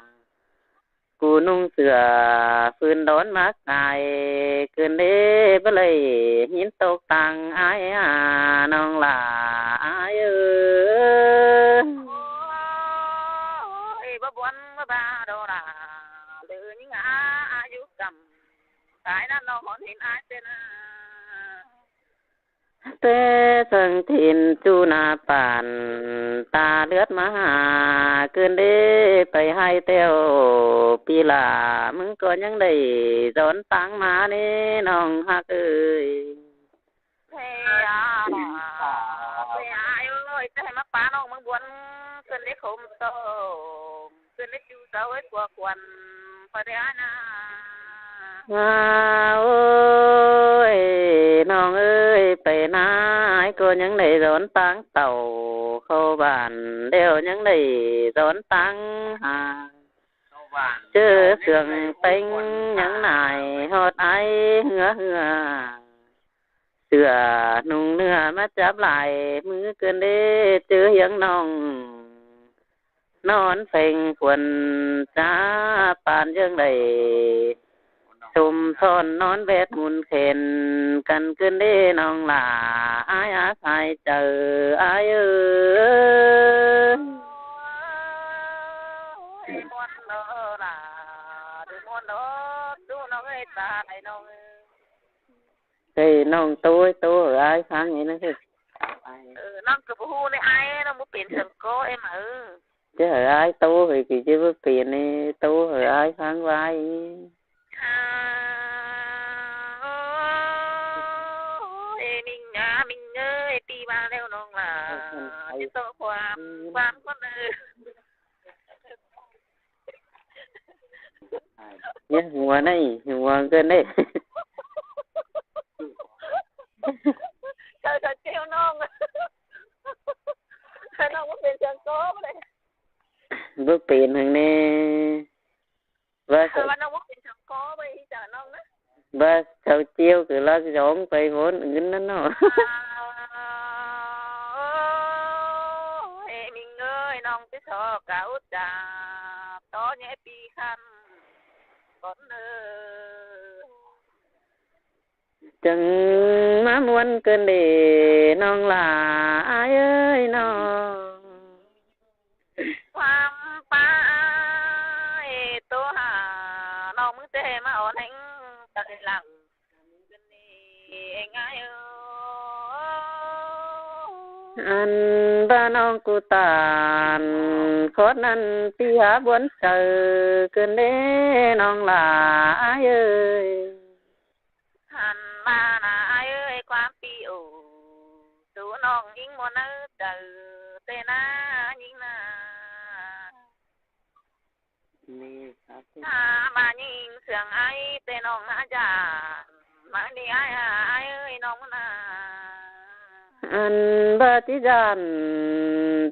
Cu ꞌnung sửa phưn đón mák tai, ꞌcứn đê báu đảy ꞌnhín tốc tăng ải à, ꞌnọng lả ải ơi. Ôi, báu buôn báu ba đô lả, đơi ꞌnhính ꞌngá, ải dú căm, tai ꞌnặn ꞌnọng hón hên ải ꞌtến à. Pé săng thiên ꞌchu ná pản, ta ꞌlượt ꞌmá ha, ꞌcứn đê pay ꞌhại ꞌtẹo, pi lả ꞌmứng ꞌcọ ꞌnhắng đảy dón pang ꞌmá ꞌnê ꞌnọng ꞌhặc ơi. Ê, à, ê, à, ơi, ơi, ꞌchớ hảư ꞌmá pá ꞌnọng ꞌmướng buôn, ꞌcứn đê khốm tô. Ơ, ꞌnị ꞌchu sau ơi, cua khuôn, khỏi đảy ải ꞌnớ. À, ôi, ꞌnọng ơi, pay ꞌnớ ải ꞌcọ ꞌnhắng đảy dón pang tảu, khảu bản đeo ꞌnhắng đảy dón pang ha. ꞌChớ sương ꞌpéng ꞌnhắng nải ꞌhọt ải ꞌhứa ꞌhứa. Sửa ꞌnung ꞌnưa ꞌmá chắp lai, ꞌmứ ꞌcứn đê ꞌchớ hiếng ꞌnọng. ꞌNón pheng khuôn chá pán ꞌdương đảy, sôm son ꞌnón bét mun khen, căn ꞌcứn đê ꞌnọng lả ải à, sai chaư ải ơi. Ê, muôn đó lả, đu muôn đó, đu ꞌnọng ơi, ta đảy ꞌnọng ơi. Ê, ꞌnọng ꞌtố ơi, ꞌtố hảư ải ꞌphắng ꞌnị ꞌnớ. Ơ, ꞌnọng ꞌcọ báu ꞌhụ ꞌnị ải, ꞌnọng báu pên sương ꞌcọ ê ꞌmá ơ. Chứ hảư ải ꞌtố hảư kỉ chứ báu pên ꞌnị, ꞌtố hảư ải ꞌphắng ꞌvái. À, ôi, ê, ꞌmính à, ꞌmính ơi, pi ꞌva ꞌlẹo ꞌnọng lả. Ơ, ơ, ơ. Chứ ꞌtố ꞌquám, ꞌquám ꞌcốn ơ. Nhé, hua ꞌnị, hua ꞌcốn ꞌnị. Sau sau ꞌchiu ꞌnọng. Sau ꞌnọng báu pên sương ꞌcọ ꞌnị. Báu pên hảư ꞌnị. Báu sau, ꞌnọng báu pên sương ꞌcọ, báu ꞌchọ ꞌnọng ꞌnớ. Báu sau ꞌchiu ꞌcọ ꞌlak dong pay ꞌvốn ứn ꞌnặn ꞌnớ. À, ơ, ê, ꞌmính ơi, ꞌnọng ꞌchí so cả út chạp, tó nhé pi khăn, ꞌcốn ơ. Chắng ꞌmá muôn ꞌcứn đê ꞌnọng lả ải ơi ꞌnọng. ꞌQuám ꞌpá ơi, ꞌtố hả ꞌnọng ꞌmứ ꞌtẹ ꞌmá ón ꞌhéng, ta đảy lẳng ꞌcứn đê ꞌngai ơ. Ăn ꞌva ꞌnọng ꞌcọ ꞌtan, khót ꞌnặn pi hák buôn chaư ꞌcứn đê ꞌnọng lả ải ơi. Hăn ꞌva ꞌnị ải ơi, ꞌquám pi ổ, su ꞌnọng ꞌnhính muôn ꞌnớ chaư, ꞌtẹ ꞌná ꞌnhính ꞌná. Hả ꞌva ꞌnhính sương ải, ꞌtẹ ꞌnọng ꞌná dản, ꞌmá ꞌnị ải, ải ơi, ꞌnọng ꞌná. Ăn ꞌva ꞌchí dản,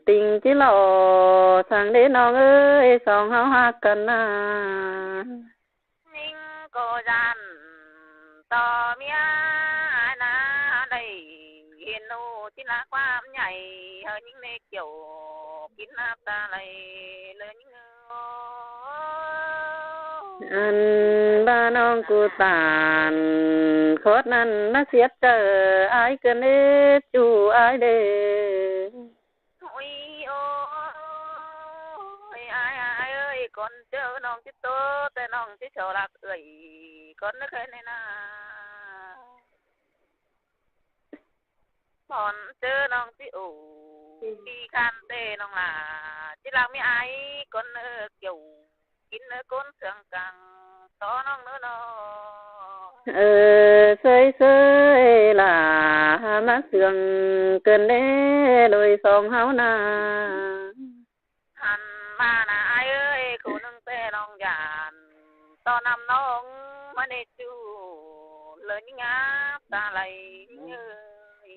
ꞌtinh ꞌchí lo, săng đế ꞌnọng ơi, song ꞌháu ꞌhặc căn ꞌná. ꞌNhính ꞌcọ dản, ꞌto ꞌmía ải ꞌná đảy, hên ꞌnụ ꞌchí ꞌná ꞌquám nhảy, hảư ꞌnhính ꞌnê kiẻo, kin ꞌnạp ta đảy, ꞌlới ꞌnhính ơ. Ăn ꞌva ꞌnọng ꞌcọ ꞌtan, khót ꞌnặn ꞌmá siết chaư, ải ꞌcứn đế, ꞌchu ải đế. Ôi ôi, ải, ải ơi, ꞌcốn ꞌchớ ꞌnọng ꞌchí ꞌtố, ꞌtẹ ꞌnọng ꞌchí so ꞌlặc ơi, ꞌcốn ꞌnớ khé ꞌnị ꞌná. ꞌCốn ꞌchớ ꞌnọng ꞌchí ổ, pi khăn ꞌtẹ ꞌnọng lả, ꞌchí ꞌlặc ꞌmí ải, ꞌcốn ꞌnớ kiẻo, kin ꞌnớ ꞌcốn sương căng, tó ꞌnọng ꞌnớ ꞌnớ. Ơ, ꞌsới ꞌsới ꞌlạ, ꞌmá ꞌsướng ꞌcợn đé ꞌlới song ꞌháu ꞌna. Hăn ꞌva ꞌna ải ơi, khổ ꞌnưng ꞌtẹ ꞌnọng dản, tó ꞌnăm ꞌnọng ꞌmá ꞌnê ꞌchu, ꞌlới ꞌnhính áp ta lay ꞌnhính ơi.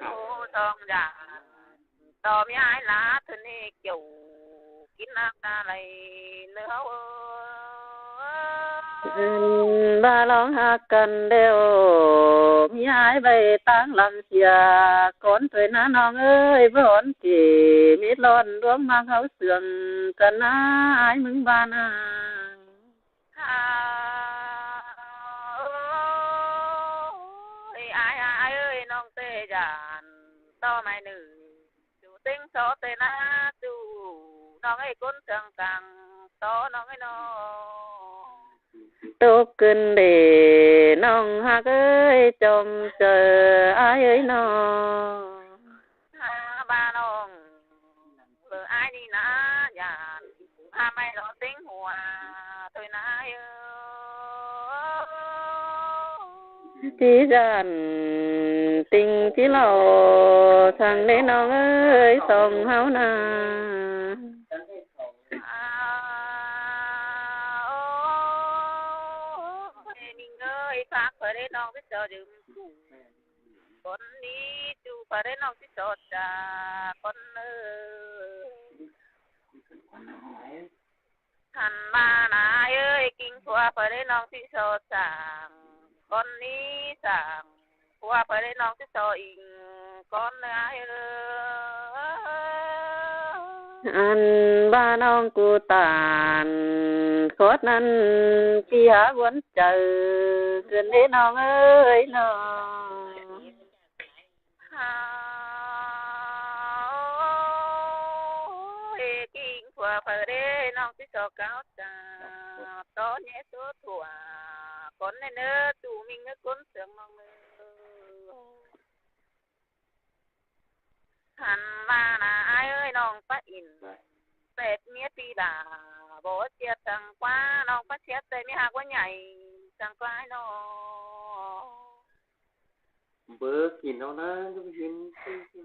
Khổ song dản, tó ꞌmí ải ꞌlạ ꞌthớ ꞌnê kiêu, kin áp ta lay ꞌnớ ꞌháu ơi. Ăn ꞌva ꞌlóng ꞌhặc căn ꞌlẹo, ꞌmí ải ꞌvạy ꞌtáng lăng sia, cón ꞌtoi ꞌna ꞌnọng ơi, bón kỉ mết ꞌlón ꞌluống ꞌmặc ꞌháu ꞌsướng căn ꞌna ải ꞌmứng ꞌva ꞌna. Ơi, ải, ải ơi, ꞌnọng ꞌtẹ dản, tó mai ꞌnưng, ꞌchu ꞌtếng so ꞌtẹ ꞌna ꞌchu, ꞌnọng ơi, ꞌcốn ꞌsướng cang, tó ꞌnọng ơi ꞌnớ. Tốc ꞌcợn đê ꞌnọng ꞌhặc ơi, chom chaư ải ơi ꞌnớ. Hăn ꞌva ꞌnọng, ꞌlới ải ꞌnị ꞌna dản, hăn mai lo ꞌtếng hua ꞌtoi ꞌna ơi. ꞌChí dản, ꞌtinh ꞌchí lo, săng đé ꞌnọng ơi, song ꞌháu ꞌna. Ơ, ꞌmí ꞌnưng ơi, phák ꞌpưa đé ꞌnọng ꞌchí so dưm ꞌchu. Cón ꞌnị ꞌchu ꞌpưa đé ꞌnọng ꞌchí so ꞌchạ, cón ơi. Hăn ꞌva ꞌna ải ơi, king ꞌpưa ꞌpưa đé ꞌnọng ꞌchí so săng, cón ꞌnị săng, ꞌpưa ꞌpưa đé ꞌnọng ꞌchí so ing, cón ơi ải ơi. Ăn ꞌva ꞌnọng ꞌcú tản, khót ꞌnặn ꞌchí hák ꞌvốn chaư, ꞌcợn đé ꞌnọng ơi ꞌnớ. Ơi, king ꞌpưa ꞌpưa đé ꞌnọng ꞌchí so cáo ꞌchạ, tó ꞌnhé ꞌsúa thua, cón ơi ꞌnớ, ꞌchu ꞌminh ꞌnớ ꞌcốn ꞌsướng ꞌnọng ꞌnớ. Hăn ꞌva ꞌna ải ơi, ꞌnọng pá ỉn, pét ꞌmía pi đa, báu ꞌchiến săng ꞌquá, ꞌnọng pá ꞌchiến ꞌtẹ ꞌmí ꞌhặc ꞌquá nhảy, săng ꞌquá ꞌnớ. Báu kin au ꞌna, ꞌlụk ꞌhịn.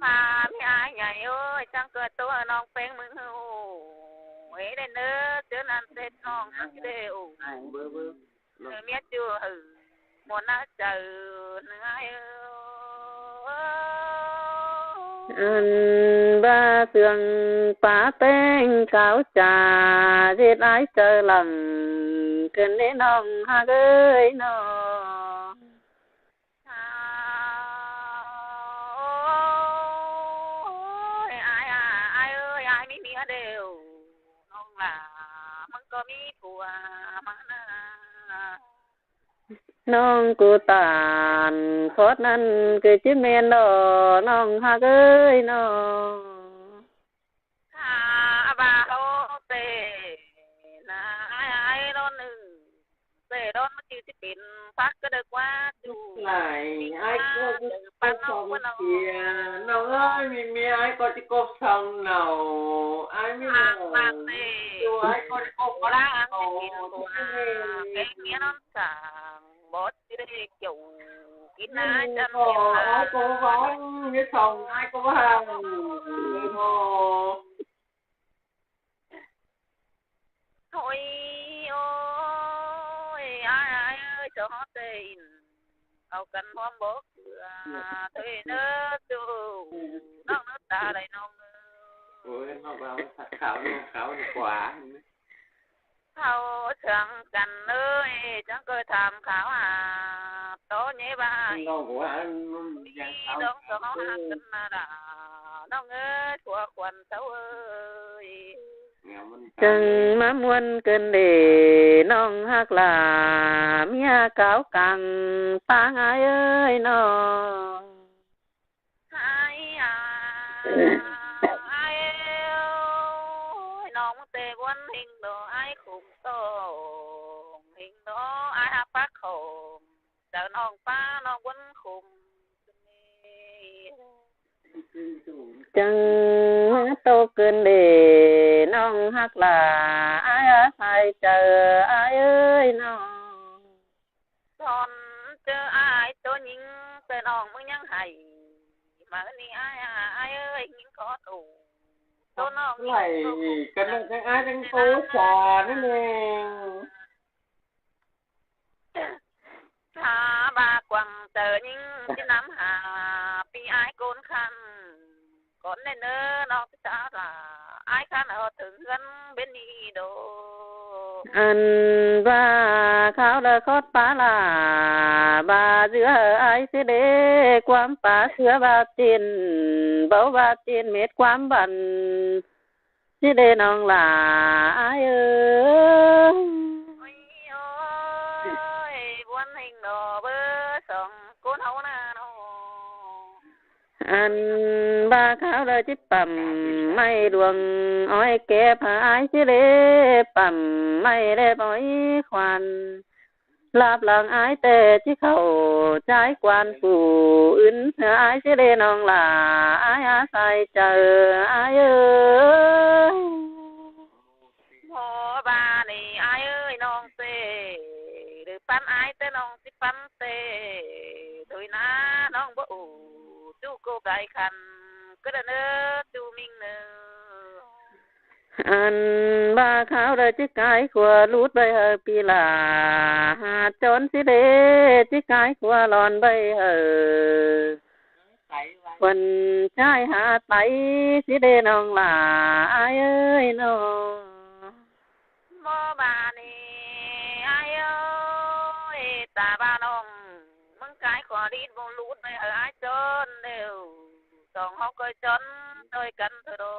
Hăn ꞌmí ải nhảy ơi, chắng ꞌcọ ꞌtố ꞌnọng ꞌpéng ꞌmứng ꞌhụ. Ê, đe ꞌnớ, ꞌchớ ꞌnặn ꞌtếng ꞌnọng ꞌchí đe ụ. Báu, báu. Ơ, ꞌmía ꞌchu ꞌhụ, ꞌmuôn ꞌná chaư ꞌnớ ải ơi. Ăn ꞌva ꞌsướng pá ꞌpéng cáo ꞌchạ, ꞌdệt ải chaư lăng, ꞌcợn đé ꞌnọng ꞌhặc ơi ꞌnớ. Ôi, ải, ải, ải ơi, ải ꞌmí ꞌmía đêu, ꞌnọng lả ꞌmắn ꞌcọ ꞌmí phua ꞌmắn ꞌna. ꞌNọng ꞌcú tản khót ꞌnặn ꞌcọ ꞌchí ꞌmen ꞌló, ꞌnọng ꞌhặc ơi ꞌnớ. Hả, ꞌva ꞌháu ꞌtẹ ꞌna ải, ải ꞌlón ꞌnưng. ꞌTẹ đón ꞌmá ꞌchư ꞌchí pên phák cá đaư ꞌquá ꞌchu. Lai, ải ꞌcọ ꞌchí pên song sia. ꞌNọng ơi, ꞌmí ꞌmía ải ꞌcọ ꞌchí cốc song ꞌnặn. Ải ꞌmí ꞌnặn. ꞌChu ải ꞌcọ ꞌchí cốc ꞌquá ꞌnặn. Pên ꞌmía ꞌnón săng, bót ꞌchư đe kiẻo. Kin ải chăm ꞌcọ, ải ꞌcọ ꞌváng, ꞌmía song ải ꞌcọ ꞌváng. Thôi, ôi, ải, ải ơi, cho ꞌtẹ ỉn au căn ꞌhuôm báu ꞌcứa. Thôi ꞌnớ ꞌchu, ꞌnọng ꞌnớ ta đảy ꞌnọng ơi. Ôi, ꞌnọng ꞌva ꞌmá kháo ꞌnọng, kháo đi ꞌquá. Kháo chắng căn ơi, chắng ꞌcọ tham kháo hả, tó ꞌnhé ꞌva ải. ꞌNọng ꞌcọ ꞌva ꞌnọng ꞌcọ ꞌhặc căn ꞌna đa, ꞌnọng ơi, phua khuôn ꞌsáu ơi. Chắng ꞌmá ꞌmuôn ꞌcợn đê ꞌnọng ꞌhặc lả, ꞌmía cáo căng ꞌpáng ải ơi ꞌnớ. Ải à, ải ơi, ꞌnọng ꞌtẹ ꞌquán ꞌhính đó, ải khủng tông ꞌhính đó, ải ꞌhặc phák khủng, chắng ꞌnọng pá ꞌnọng ꞌquán khủng. Chắng ꞌmá tốc ꞌcợn đê ꞌnọng ꞌhặc lả, ải à, ꞌmự ꞌnhắng hảy, ꞌmự ꞌnị ai à, ai ơi, ꞌnhính khó tổ. Tô ꞌnọng ꞌnhính khó tổ. Căn ꞌnọng ꞌnhắng ai ꞌnhắng tô sả ꞌnị ꞌnưng. Sả ꞌva quảng ꞌtớ ꞌnhính ꞌchí năm hả, ꞌpi ai ꞌcốn khăn. Cón ꞌnê ꞌnớ ꞌnọng ꞌchí sả ꞌva ai khăn ꞌhọt ꞌtướng ꞌhướn ꞌviến ꞌnị đô. Ăn ꞌva kháo đa khót pá lả, ꞌva ꞌdứa ai ꞌsứ đế ꞌquám pá ꞌsứa ꞌva ꞌchịn, báu ꞌva ꞌchịn mết ꞌquám băn. ꞌSứ đế ꞌnọng lả ai ơi. Ôi, ôi, buôn hình đó bơ sóng côn hấu nà nó. Ăn ꞌva kháo đa ꞌchí pẳm ꞌmạy luông ói kép hả ai ꞌsứ đế pẳm ꞌmạy đếp ói khoan. Láp lăng ai ꞌtẹ ꞌchí khảu ꞌchái quan phủ ứn hả ai ꞌsứ đế ꞌnọng lả ai hả sai chaư ai ơi. Mô ꞌva ꞌnị ai ơi ꞌnọng ꞌtẹ, đư păn ai ꞌtẹ ꞌnọng ꞌchí păn ꞌtẹ, thôi ꞌna ꞌnọng báu ủ, ꞌchu cô gái khăn, ꞌcứ đa ꞌnớ ꞌchu ꞌminh ꞌnớ. Ăn ꞌva kháo đa ꞌchí cai khua lút ꞌvạy hảư ꞌpi lả, hả chón ꞌsứ đế ꞌchí cai khua lon ꞌvạy hảư. Khuôn ꞌchái hả tái ꞌsứ đế ꞌnọng lả ai ơi ꞌnọng. Mô ꞌva ꞌnị ai ơi, ta ꞌva ꞌnọng, ꞌmứng cai khua lít bông lút ꞌvạy hảư ai chón ꞌlẹo. Song ꞌháu ꞌcoi chón ꞌtoi căn thôi đô.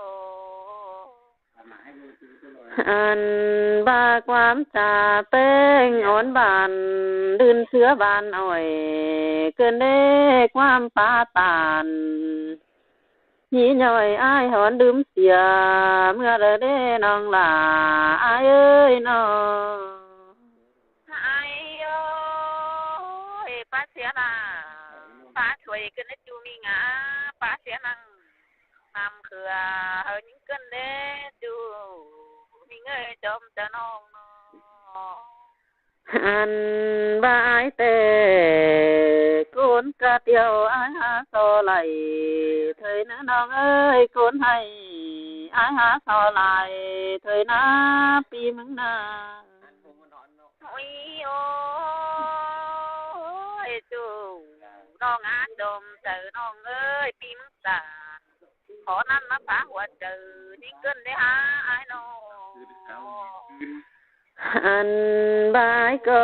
Ăn ꞌva ꞌquám cha ꞌpéng ón bản, đưn ꞌsứa bản ỏi, ꞌcứn đế ꞌquám pá tản. ꞌNhí ꞌnọi ai hón đưm sia, ꞌmưa đa đế ꞌnọng lả ai ơi ꞌnọng. Ai ơi, pá sia nả, pá chuối ꞌcứn đế ꞌchu ꞌminh ꞌnạ, pá sia nẳng. Năm khưa hảư ꞌnhính ꞌcứn đế ꞌchu, ꞌminh ơi chom chaư ꞌnọng ꞌnọ. Ăn ꞌva ai ꞌtẹ, ꞌcốn cá tiếu ai hả so lai, thôi ꞌnớ ꞌnọng ơi ꞌcốn hay, ai hả so lai, thôi ꞌna ꞌpi ꞌmứng ꞌna. Ôi ôi, ꞌchu ꞌnọng ꞌnạ chom chaư ꞌnọng ơi, ꞌpi ꞌmứng ꞌsán. Khó năn ꞌmá phá hua chaư, ꞌnhính ꞌcứn đế hả ai ꞌnọng. Ăn ꞌva ai ꞌcọ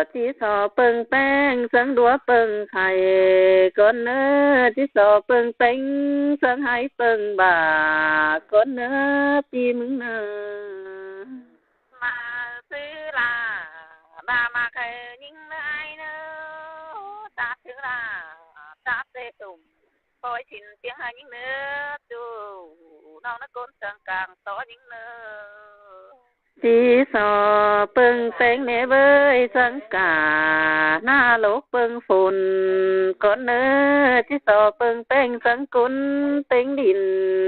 ꞌchí so ꞌpơng ꞌpéng, sướng đúa ꞌpơng khay, cón ꞌnớ ꞌchí so ꞌpơng ꞌpéng, sướng hái ꞌpơng bả, cón ꞌnớ ꞌpi ꞌmứng ꞌnớ. Mả ꞌsứ lả, bả mả khay ꞌnhính ꞌnớ ai ꞌnớ, ta ꞌsứ lả, ta ꞌtẹ sum, khói chỉn piếng hả ꞌnhính ꞌnớ, ꞌchu ꞌnọng ꞌnớ ꞌcốn sương cang tó ꞌnhính ꞌnớ. ꞌChí so ꞌpơng ꞌpéng ꞌnê ꞌvới sương cả, ꞌna lốc ꞌpơng phôn, cón ꞌnớ ꞌchí so ꞌpơng ꞌpéng sương cốn ꞌtếng đin,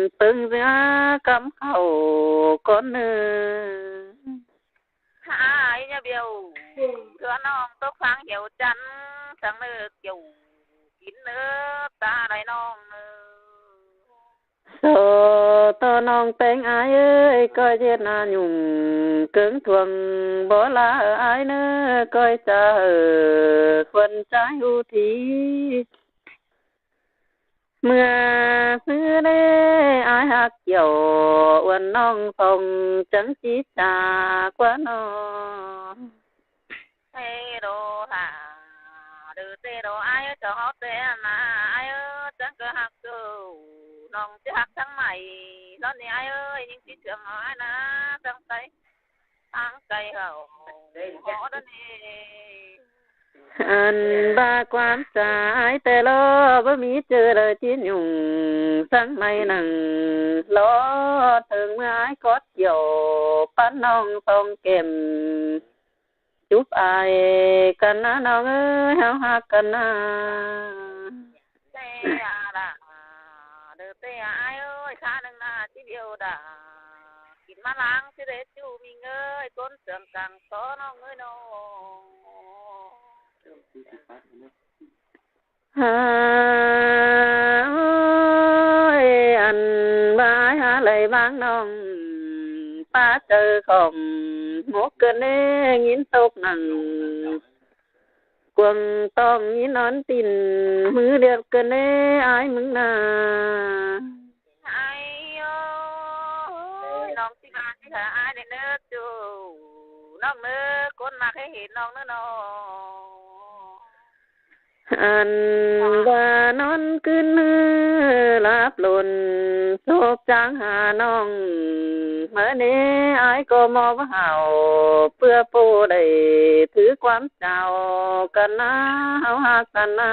ꞌpơng ꞌdứa cắm khảu cón ꞌnớ. Hả ai ꞌnhá biêu, thưa ꞌnọng tốc pháng hiếu chăn, sương ꞌnớ kiêu kín ꞌnớ ta đảy ꞌnọng ꞌnớ. So ꞌto ꞌnọng ꞌpéng ai ơi, ꞌcoi ꞌdệt ꞌna nhung, ꞌcớng thuông báu lả ai ꞌnớ, ꞌcoi chaư khuôn ꞌchái ꞌhụ thi. ꞌMưa ꞌsứ đế ai ꞌhặc kiẻo, uôn ꞌnọng song chắng ꞌchí cha ꞌquá ꞌnọ. Tê đô hả, đư tê đô ai ơi, chong ꞌháu tê ꞌna ai ơi, chắng ꞌcọ ꞌhặc ꞌchu, ꞌnọng ꞌchí ꞌhặc ꞌsướng mai, ꞌlón ꞌnị ai ơi, ꞌnhính ꞌchí chương ai ꞌna ꞌsướng Tây. Ăn ꞌva ꞌquám cha ai ꞌtẹ lo, báu ꞌmí ꞌchư đaư ꞌchí nhung, ꞌsướng mai nẳng lo, ꞌtớng ꞌmưa ai cót kiẻo, pán ꞌnọng song kẻm, chúp ai căn ꞌna ꞌnọng ơi, ꞌháu ꞌhặc căn ꞌna. Tê à đa, đư tê à ai ơi, khá nưng ꞌna ꞌchí biêu đa. Kín ꞌmá ꞌláng ꞌchí đế ꞌchu ꞌminh ơi, ꞌcốn sương cang tó ꞌnọng ơi ꞌnọ. À, ơi, ăn ꞌva ải hả ꞌlạy ꞌváng ꞌnọng, ꞌpá chaư khỏng mốc ꞌcợn ꞌnê, ꞌnghín tốc nẳng cuông ꞌtóng ꞌnghín ón tin, ꞌmứ điêu ꞌcợn ꞌnê ải ꞌmứng ꞌna. Ải ơi, ꞌnọng ꞌchí ꞌmá ꞌchí hả ải ꞌnớ ꞌnớ ꞌchu, ꞌnọng ꞌnớ ꞌcốn ꞌmặc hê hên ꞌnọng ꞌnớ ꞌnọ. Ăn ꞌva ꞌnón ꞌcứn ꞌhứ láp lun, sốp chang hả ꞌnọng, ꞌmớ ꞌnê ải ꞌcọ ꞌmo ꞌva hảu, ꞌpưa ꞌpộ đảy thứ ꞌquám chao căn ꞌná, ꞌháu ꞌhặc căn ꞌná.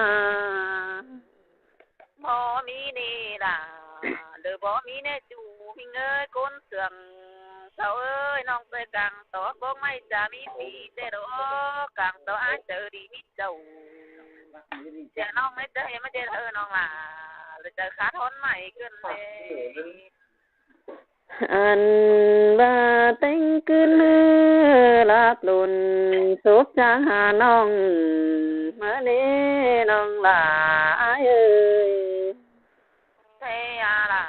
Báu ꞌmí ꞌnị lả, lỏ báu ꞌmí ꞌnê ꞌchu ꞌhịnh ơi, ꞌcốn sương. Chảu ơi, ꞌnọng ꞌchoi cang tó bốc ꞌmạy chả ꞌmí phi, ꞌchoi đó cang tó ải chaư đi ꞌmí chảu. Chả ꞌnọng ꞌmạy chả hê ꞌmạy chả hơ ꞌnọng lả, lỏ chả khát ꞌhón ꞌmạy ꞌcợn ꞌnê. Ăn ꞌva ꞌtếng ꞌcứn ꞌhứ láp lun, sốp chang hả ꞌnọng, ꞌmớ ꞌnê ꞌnọng lả ải ơi. Thế à lả,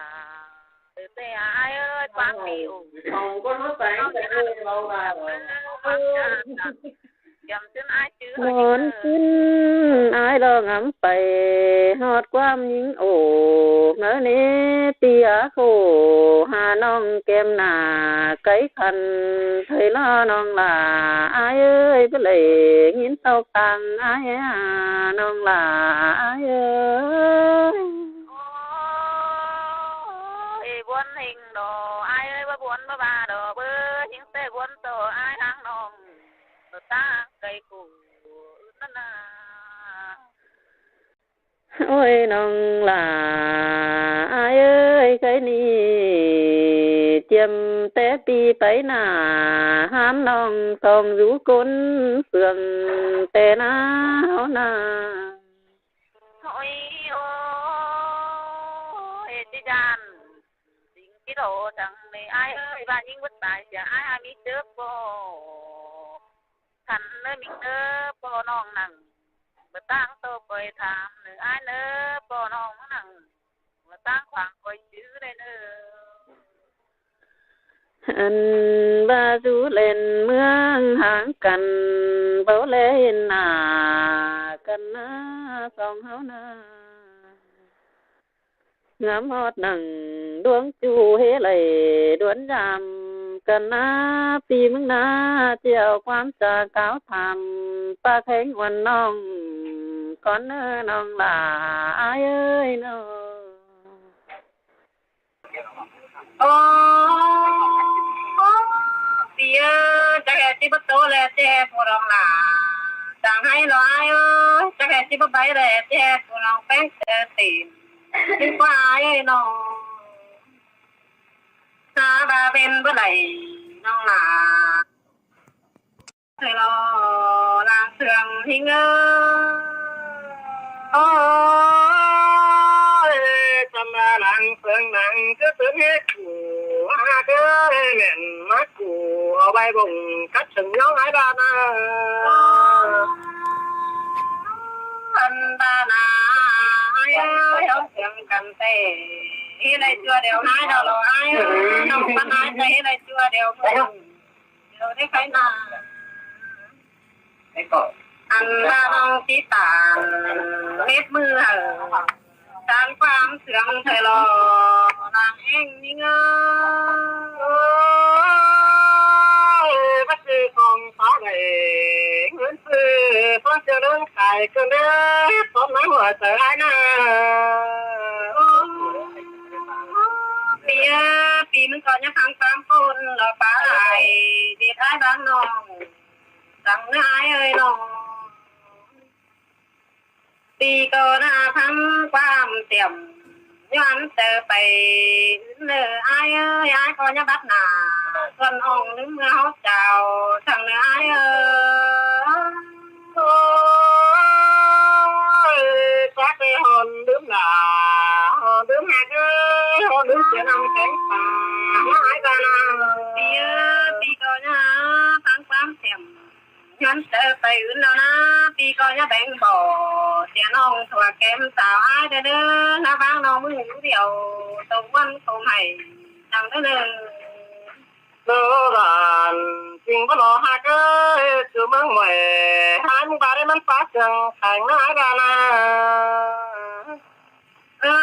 ừ, thế à ải ơi, ꞌquám đi ổ. Không có nói toán, cái này là ꞌnón ꞌcứn ải lo ngắm pay ꞌhọt ꞌquám ꞌnhính ổ, ꞌmớ ꞌnê ꞌpi ꞌhá khổ hả ꞌnọng kem nả, cáy khăn thơi lo ꞌnọng lả ải ơi, báu đảy ꞌnghín tốc tang ải hả ꞌnọng lả ải ơi. Ôi, buôn ꞌhịnh đó ải ơi, báu buôn báu ba đó, báu ꞌhịnh ꞌtẹ buôn tó ải háng ꞌnọng, báu ta háng cáy khổ ứn ꞌnặn ꞌna. Ôi ꞌnọng lả ải ơi, ꞌkhạy ꞌnị chiêm té ꞌpi pay nả, hám ꞌnọng song dú ꞌcốn sương té ꞌná ꞌháu ꞌna. Ôi ôi, ê, ꞌchí dản, dính ꞌchí đổ thẳng ꞌnị ải ơi, ꞌva ꞌnhính bớt tai sia ải hả ꞌmí chớp báu. Khăn ꞌnớ ꞌmính ꞌnớ ꞌpo ꞌnọng nẳng, báu ꞌtáng tô ꞌcoi tham ꞌnớ ải ꞌnớ ꞌpo ꞌnọng nẳng, báu ꞌtáng khoang ꞌcoi chứ đảy ꞌnớ. Ăn ꞌva dú ꞌlen ꞌmướng háng căn, báu ꞌlé hên nả căn ꞌná song ꞌháu ꞌna. Ngắm ꞌhọt nẳng ꞌluống ꞌchu hế đảy ꞌluống dăm căn ꞌná, ꞌpi ꞌmướng ꞌná ꞌchí au ꞌquám chả cáo tham, ꞌpá khéng uôn ꞌnọng cón ꞌnớ ꞌnọng lả ải ơi ꞌnớ. Ô, ô, ꞌpi ơi, chắc hê ꞌchí báu tô ꞌlẹ ꞌchí hê phủ ꞌnọng lả, chắng ꞌhại lo ải ơi, chắc hê ꞌchí báu pay ꞌlẹ ꞌchí hê phủ ꞌnọng ꞌpéng ꞌtơ tỉm. Chứ ꞌquá ải ơi ꞌnọng, ta ba bên báu đảy ꞌnọng lả. Thầy lo làng sương ꞌhịnh ơi. Ôi, chăm ba làng sương nẳng cứ tớn hế củ, ha cứ mẻn mát củ, au bai bông cắt sừng nhó ải ba na. Ăn ba na, ải ơi, ꞌháu sương căn tê. Hế đảy ꞌchua đẻo ải đó lo ải ơi, ꞌnọng pắt ải ta hế đảy ꞌchua đẻo mưa. Đẻo đảy khay na. Ăn ba ꞌnọng ꞌchí tản mết ꞌmự hảư. Tản ꞌquám sương thầy lo làng ꞌhêng ꞌnhính ơi. Ôi, báu sư khong tó đảy, ꞌngớn sư ꞌcón ꞌchưa ꞌlớng khai cơn đế, ꞌcón ꞌmá hua chaư ải ꞌna. Ôi, ꞌpi ơi, ꞌpi ꞌmứng ꞌcọ ꞌnhá khăng ꞌquám ꞌcốn lo pá ải, điệt ải ba ꞌnọng, chắng ꞌnớ ải ơi ꞌnọng. ꞌPi ꞌcọ ꞌnhá khăng ꞌquám tiệm, ꞌnhá ăn chaư pay ứn ꞌnớ ải ơi, ải ꞌcọ ꞌnhá bắt nả, ꞌsuôn ꞌnọng ꞌlứm ꞌmưa ꞌháu chảu, chắng ꞌnớ ải ơi. Ôi, chắc ꞌlới hôn ꞌlứm nả, hôn ꞌlứm hák ơi, hôn ꞌlứm sia năm kéng pà, ải ba na. ꞌPi ơi, ꞌpi ꞌcọ ꞌnhá khăng ꞌquám tiệm. ꞌHướn chaư pay ứn lo ꞌna, ꞌpi ꞌcọ ꞌnhá béng bók, sia ꞌnọng ꞌtưa kém sáo ải đaư đaư, ꞌna ꞌváng ꞌnọng ꞌmự ꞌlú điêu, tô ꞌquám tô ꞌmạy, chắng đaư đaư. Đaư đản, ꞌchính báu lo ꞌhặc ới, ꞌchu ꞌmướng ꞌmạy, ải ꞌmướng ꞌva đé ꞌmắn pák sương kheng ꞌna ải đa ꞌna. Ơ,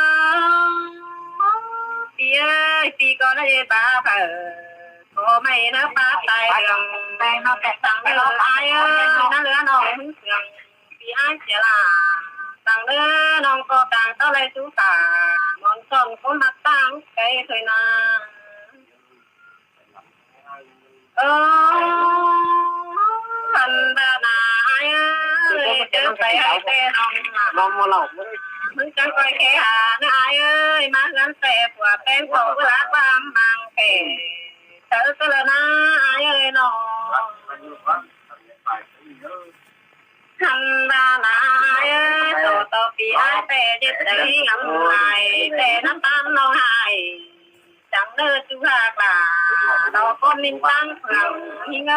ꞌpi ới, ꞌpi ꞌcọ ꞌnhá ꞌdệt ba phaư, ꞌcọ ꞌmạy ꞌna pák tai lương, chắng đaư ải ới, ꞌna ꞌlứa ꞌnọng ꞌmướng sương, ꞌpi ải sia ꞌla, chắng đaư ꞌnọng ꞌcọ cang ꞌtó ꞌlạy sú ta, ꞌmuôn son ꞌcốn ꞌmặc ꞌtáng cay thôi ꞌna. Ơ, ꞌhăn ꞌva ꞌna ải ới, ꞌchớ pay ải ꞌtẹ ꞌnọng ꞌna. ꞌMứng chắng ꞌcoi khék ha ꞌna ải ới, ꞌmá ꞌhướn ꞌtẹ pua ꞌpéng khong ꞌcứ lák ꞌva ꞌmáng kẻ. Chaư ꞌcứ ꞌlạ ꞌna ải ới ꞌnọng. ꞌHăn ꞌva ꞌna ải ới, tô tô ꞌpi ải ꞌtẹ ꞌdệt đaư ngắm lai, ꞌtẹ ꞌnắm ꞌtán ꞌnọng ải. Chắng đaư ꞌchu ꞌhặc ꞌla, tô ꞌcốn ꞌmín ꞌtáng phương ꞌhính ới.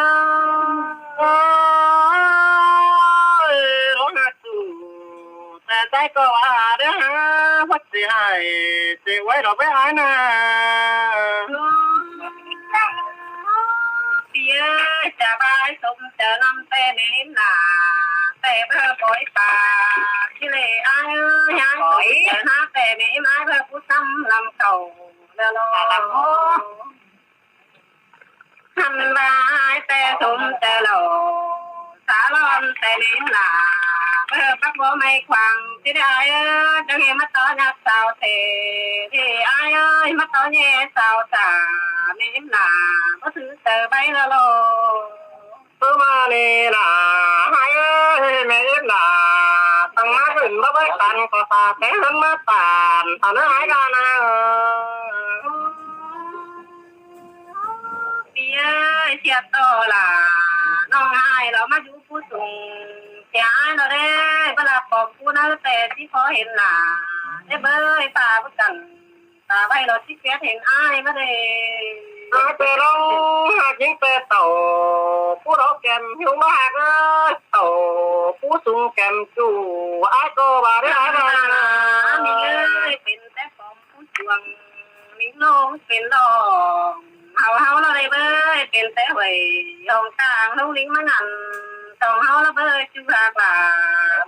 Ơ, ꞌlống ꞌhặc ꞌchu, ꞌtẹ ꞌchái ꞌcọ ꞌva đaư hák, ꞌhuống ꞌchí ải, ꞌchí uối lo ꞌvới ải ꞌna. ꞌPi ới, chả ꞌva ải sôm chaư ꞌnặm ꞌtẹ ꞌmí ꞌnạ, ꞌtẹ ꞌva bói pák, ꞌchí ꞌlế ải ới, ꞌháng bói chaư ꞌnạ ꞌtẹ ꞌmí ải ꞌva pú ꞌsắm lăm khảu. ꞌHăn ꞌva ải ꞌtẹ sôm chaư lo, sa ꞌlọn ꞌtẹ ꞌmí ꞌnạ, ꞌva pák bói ꞌmạy khoang, ꞌchí đaư ải ới, chắng ꞌhế ꞌmá tó ꞌnhạk sáo thế, ꞌchí ải ới, ꞌmá tó ꞌnhé sáo sa, ꞌmí ꞌnạ, báu thứ chaư báu lo lo. ꞌPưa ꞌva ꞌnị ꞌnạ, ải ới, ꞌmí ꞌnạ, tẳng ꞌmá ꞌhướn báu báu căn ꞌcọ pák té ꞌhướn ꞌmá pán, tẳng ꞌnớ ải đa ꞌna. ꞌPi ới, sia tô ꞌla, ꞌnọng ải lo ꞌmá dú pú sung, sia ải lo đé, báu ꞌlạ pom pú ꞌnớ ꞌtẹ ꞌchí khó hên ꞌnạ, đé bới pá báu căn. Ta ꞌvạy lo ꞌchí khék hên ải ꞌmá đé. Ải ꞌtẹ ꞌlống ꞌhặc ꞌnhính ꞌtẹ tảu, pú lo kẻm hiu ꞌmá ꞌhặc ới, tảu pú sung kẻm ꞌchu, ải ꞌcọ ꞌva đé ải ꞌva ꞌna. ꞌMí ới, pên té pom pú chuông, ꞌmí ꞌlống pên lo. Hảu ꞌháu lo đé bới, pên té huế, hong tang ꞌlống ꞌlính ꞌmá ngăn, tong ꞌháu lo bới. ꞌChu ꞌhặc ꞌla,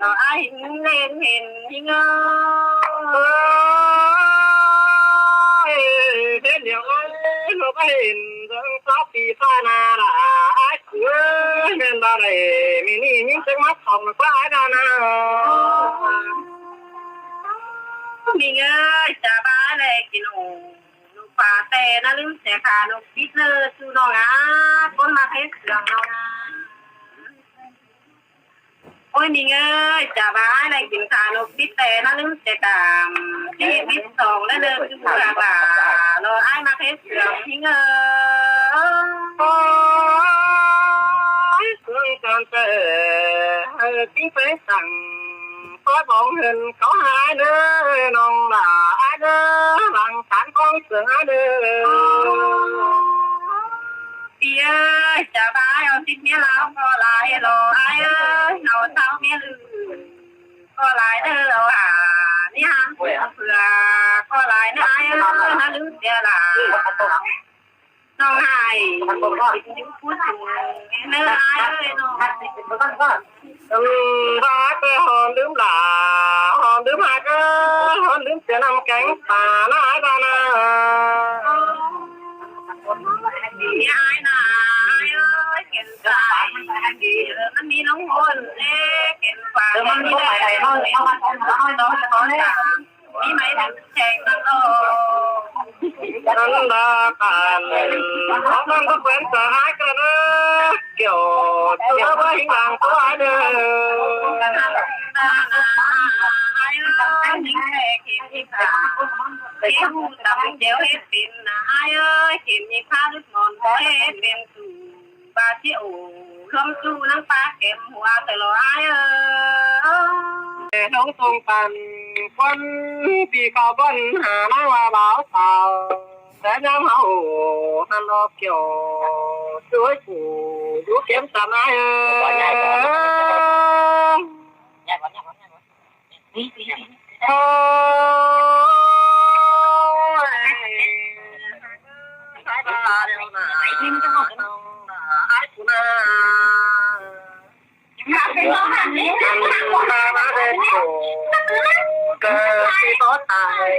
lo ải ꞌhính ꞌlến hên ꞌhính ới. Ơi, hên điêu ơi, lo báu hên, dơng sáo pi ꞌphạ ꞌna ꞌla, ải ꞌchu ơi, ꞌmen ꞌva đảy, ꞌmí ꞌnị ꞌnhính chếng ꞌmá khong ꞌmá ải đa ꞌna. ꞌMí ơi, chả ꞌva ải ꞌlẹ kin ổ, ꞌnụ pá ꞌtẹ ꞌná ꞌlứm sia khả ꞌnụ pít ꞌnớ ꞌchu ꞌnọng a, ꞌcốn ꞌmặc hết sương ꞌnọng a. Ôi ꞌmí ơi, chả ꞌva ải ꞌlẹ kin khả ꞌnụ pít ꞌtẹ ꞌná ꞌlứm sia khả, ꞌchí pít song ꞌlẹ ꞌnớ ꞌchu ꞌhặc ꞌla, lo ải ꞌmặc hết sương ꞌmí ơi. Ôi, sương cản ꞌtẹ, ơi, ꞌchí pé săng, tói bóng hên cáu ải ꞌnớ, ꞌnọng ꞌla ải ꞌnớ, lăng cản bóng sương ải ꞌnớ. ꞌPi ơi, chả ꞌva ải au síp ꞌmía ꞌláo ꞌcọ lai lo ải ơi, au ꞌsáo ꞌmía ꞌlự ꞌcọ lai ꞌnớ lo hả, ꞌmí hán phủ ꞌphưa ꞌcọ lai ꞌnớ ải ơi, ꞌná ꞌlứm sia ꞌla. ꞌNọng ải, ꞌnhính dú pú sung ꞌnớ ải ơi ꞌnọng. Ưm, ꞌva ải ꞌtẹ hon ꞌlứm ꞌla, hon ꞌlứm ải ơi, hon ꞌlứm sia ꞌnặm kéng ta ꞌná ải ꞌva ꞌna. ꞌMí ải ꞌna, ải ơi, khen sai, ơ, ꞌmắn ꞌmí ꞌlống ꞌhôn, ê, khen sai, ꞌmắn ꞌmí ải ơi, ꞌmắn ꞌmí ải ơi. ꞌMí ꞌmạy đăng cheng ꞌnặn ꞌnớ. ꞌNặn đa căn, khong ꞌnặn báu kén sa ải căn ꞌnớ, kiẻo ꞌchu ꞌnớ báu ꞌhính lăng ꞌtố ải ꞌnớ. Ải ơi, ꞌnhính ꞌtẹ khem ꞌhính khả, khem ꞌhụ tăm chẻo hết pên ꞌna ải ơi, khem ꞌhính khả lứk ꞌmón bói hết pên ꞌchu. ꞌVa ꞌchí ổ, ꞌluống ꞌchu ꞌnăng ꞌpá kẻm hua ꞌtẹ lo ải ơi. ꞌLuống tông căn, ꞌquám ꞌpi khảu bón hả ꞌnăng ꞌva báo cáo. ꞌTẹ ꞌnhắng hảư ổ, ꞌhăn lo kiẻo, ꞌchu ới phủ, Dú kiêm săn ai ơi. Ôi, ai ba điều nả, ai cũng nả. Ăn ba ba để chủ, cờ si có tài.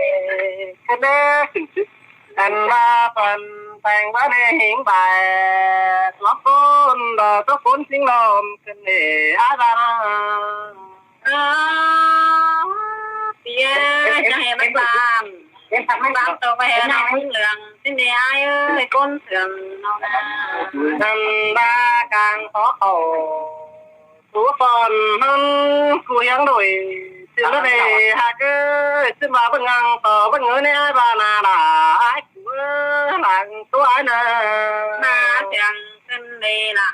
Cái đấy. Ăn ba phần teng ba nê hính bài. Lót phôn đò tốc phôn chính lòm. Cần để ai ba nà. Ơ, tía, chả hề mắc làm. Mắc làm tổ về nó hính lượng. Xin để ai ơi, con sướng nó nà. Ăn ba càng khó khổ. Tú phòn hăn cú hiếng đổi. Xin lơ nê hạc ơi, xin ba bưng ngang tỏ bưng ngớ nê ai ba nà đà ai cú lăng tú ai nà. Nà tiếng cân đê lạ,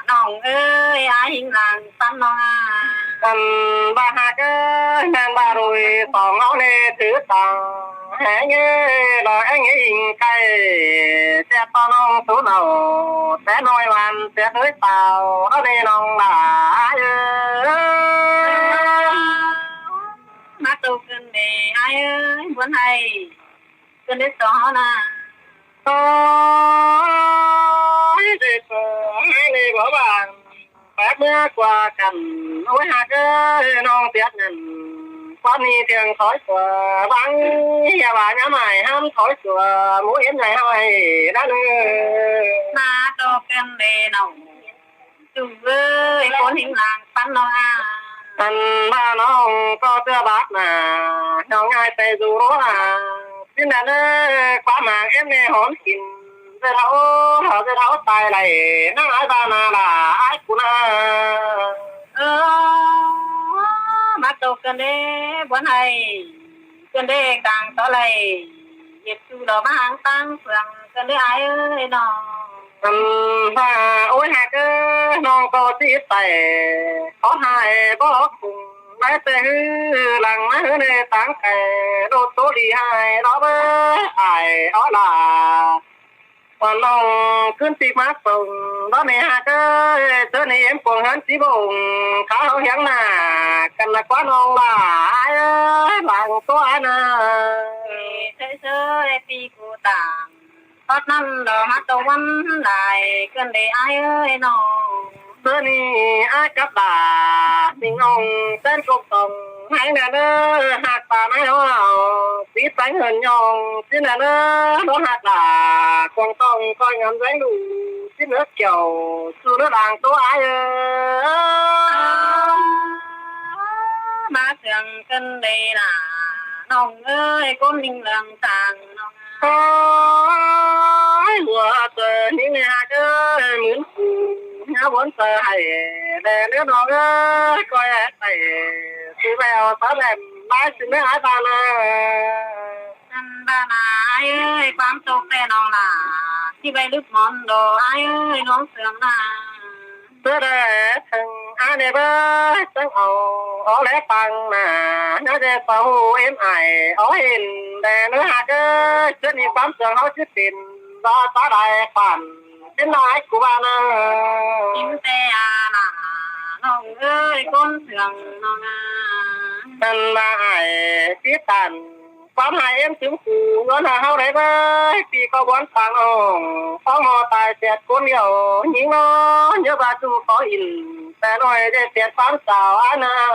nòng ơi, ai hính lăng săn nòng à. Ăn ba hạc ơi, nang ba rồi tỏ ngó nê thứ tỏ. Hé nghe lo anh nghe in cay. Sẽ to nông số nào. Sẽ nói hoàn sẽ tới tàu. Đó đi nông bà ai ơi. Má tô cơn bê ai ơi. Muốn hay. Cơn đế xó hó nà. Ôi, dê xó hai lê bó bảng. Bác mưa qua cằn, ôi hạc ơi, nong tiết ngần. Quán ni thiêng thói sủa, vắng, nhà bà nhà mải hăm thói sủa, mũ yếm ngày hỏi, đã nư. Mà tô kem bê nòng, chủ ơi, con hình làng săn nòng à. Ăn ba nòng, có tưa bác nà, nòng ai tê dù rô à. Xin đàn ơi, quá màng em nè hón kín. Dưa tháo, tháo dưa tháo tài lầy, năng ai ba nà là ai cú nà. Ơ, má tô cơn đế, buôn hay. Cơn đế càng tó lầy. Hiệp chu đó má háng tăng phường, cơn đế ai ơi nó. Ăn ba, ôi hạc ơi, nòng có tí tài. Có hai bó cùng, lái xe hư, lăng má hư nê tăng kẻ, đô tô đi hai, đó bơ, ai, ó là. Còn nòng cướn tịp mát sông, đó nê hạc ơi, tớ nê em cuồng hán tí bổng, khá hấu hiếng nà, cần là quá nòng bà, ai ơi, làng tô ai nà. Thế giới em đi cô tàng, thoát năm đó hát tô văn lại, cơn đế ai ơi nó. Tớ nê ai cắp bà, mình ông, tên cốc tòng, hãy nè nơ, hạc bà nãy hó, tí tánh hơn nhong, tí nè nơ, nó hạc bà, cuồng tòng, coi ngắm dáng đủ. Xin nước kiểu, su nước làng tô ai ơi. Má sương cân đây là nòng ơi, cốn linh làng tàng nòng. Ôi, hùa tờ những nhà cơ mướn phủ, nhà bốn tờ hãy, để nước nó ơi, coi ai tẩy, sư bèo, sáu bèm, bái xin nước ái ba nơ. Ăn ba nà ai ơi, quán tô khe nòng nà, chi bay lúp món đồ ai ơi, nòng sương nà. Tớ đe thừng ai nè bơ, sương ổ, ó lé păng nà, nó dê sâu êm ải, ó hên, đe nó hạc ơi, sương ni quán sương hó chứ tin, do tá đài khoản, tin nói của ba nà. Im tê à nà, nòng ơi, con sương nòng nà. Ăn ba ải, tí tàn, Quán hai em chứng phủ, ngón hà hao đáy bơi, thì có bón phang ổng, phóng mò tài tiệt cốn điệu, nhính nó, nhớ ba tu có ỉn, tè nòi để tiệt phán xào ai nà.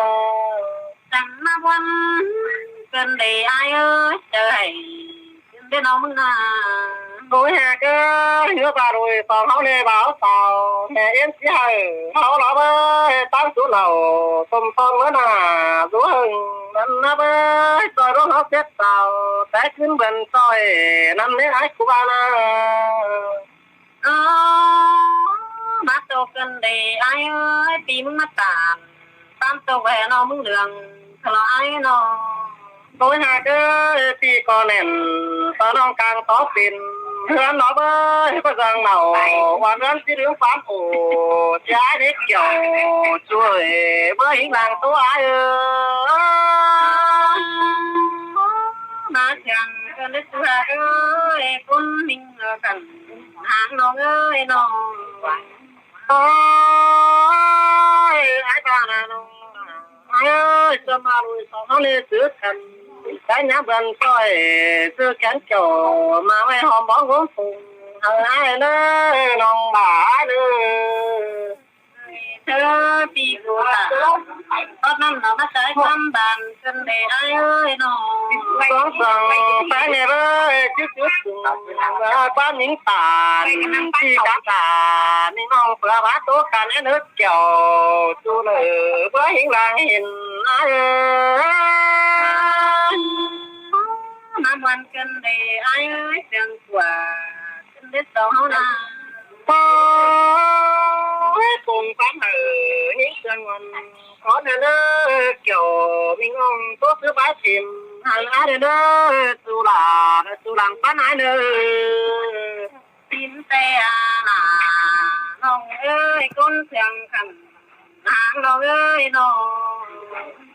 Chẳng mà bón, cần để ai ơi, chờ hãy, cần để nó mừng nà. Ôi hè cơ, nhớ ba rồi, phóng hao nê báo xào, hè em chỉ hãy, hao nó bơi, tăng tú lầu, tôm tôm mớ nà, dú hừng, năn nắp ơi, soi đuốc hốc tiết tàu, té cứng bần soi, năn nế ái cú ba na. Ơ, bác tô cân đề ai ơi, tí mưng mắt tàn, tam tô về nó mưng đường, thọ lo ai nó. Tôi hà cơ, tí có nền, tao nông càng tó pin, hứa nó bơi, có giang màu, hoàn rắn tí đứng phán ổ, trái đế kiểu, chuối, bơi hính làng tô ai ơi. Má chàng cơn đứt xưa ơi, con mình ở cẳng hàng nó ơi nó. Ôi, ải ꞌva ꞌna ꞌnọng ải ơi, ꞌchớ ꞌma ꞌlụi song ꞌháu ꞌnị ꞌchư căn, cái nhá bươn ꞌsội, ꞌchư kén kiẻo, ꞌma ꞌvạy hom bóng gốm phung, hảư ải ꞌnớ, ꞌnọng ꞌva ải ꞌnớ. Thơ pi cu ta. Tót ꞌnặn nó ꞌmá sai ꞌquám bản cơn đe ải ơi ꞌnọng. Sóng sóng phái nè ꞌvới, chứt chứt sùng, ꞌva ꞌquám mính tản, ꞌchí cắp tản, ꞌnị ꞌnọng ꞌpưa bát tố căn ét ứt kiẻo, ꞌchu nở bứa hính làng hên ải ơi. ꞌMá bản cơn đe ải ơi, sương ꞌquá. Ôi, phung ꞌquám hảư ꞌnị sương ꞌngon, có nè ꞌnớ, kiẻo ꞌmí ꞌnọng tố ꞌchư bái chêm, hảư ải nè ꞌnớ, ꞌchu lả, ꞌchu lăng ꞌpắn ải ꞌnớ. Tin tê a nả, ꞌnọng ơi, ꞌcốn sương khăn, háng ꞌnọng ơi ꞌnọng.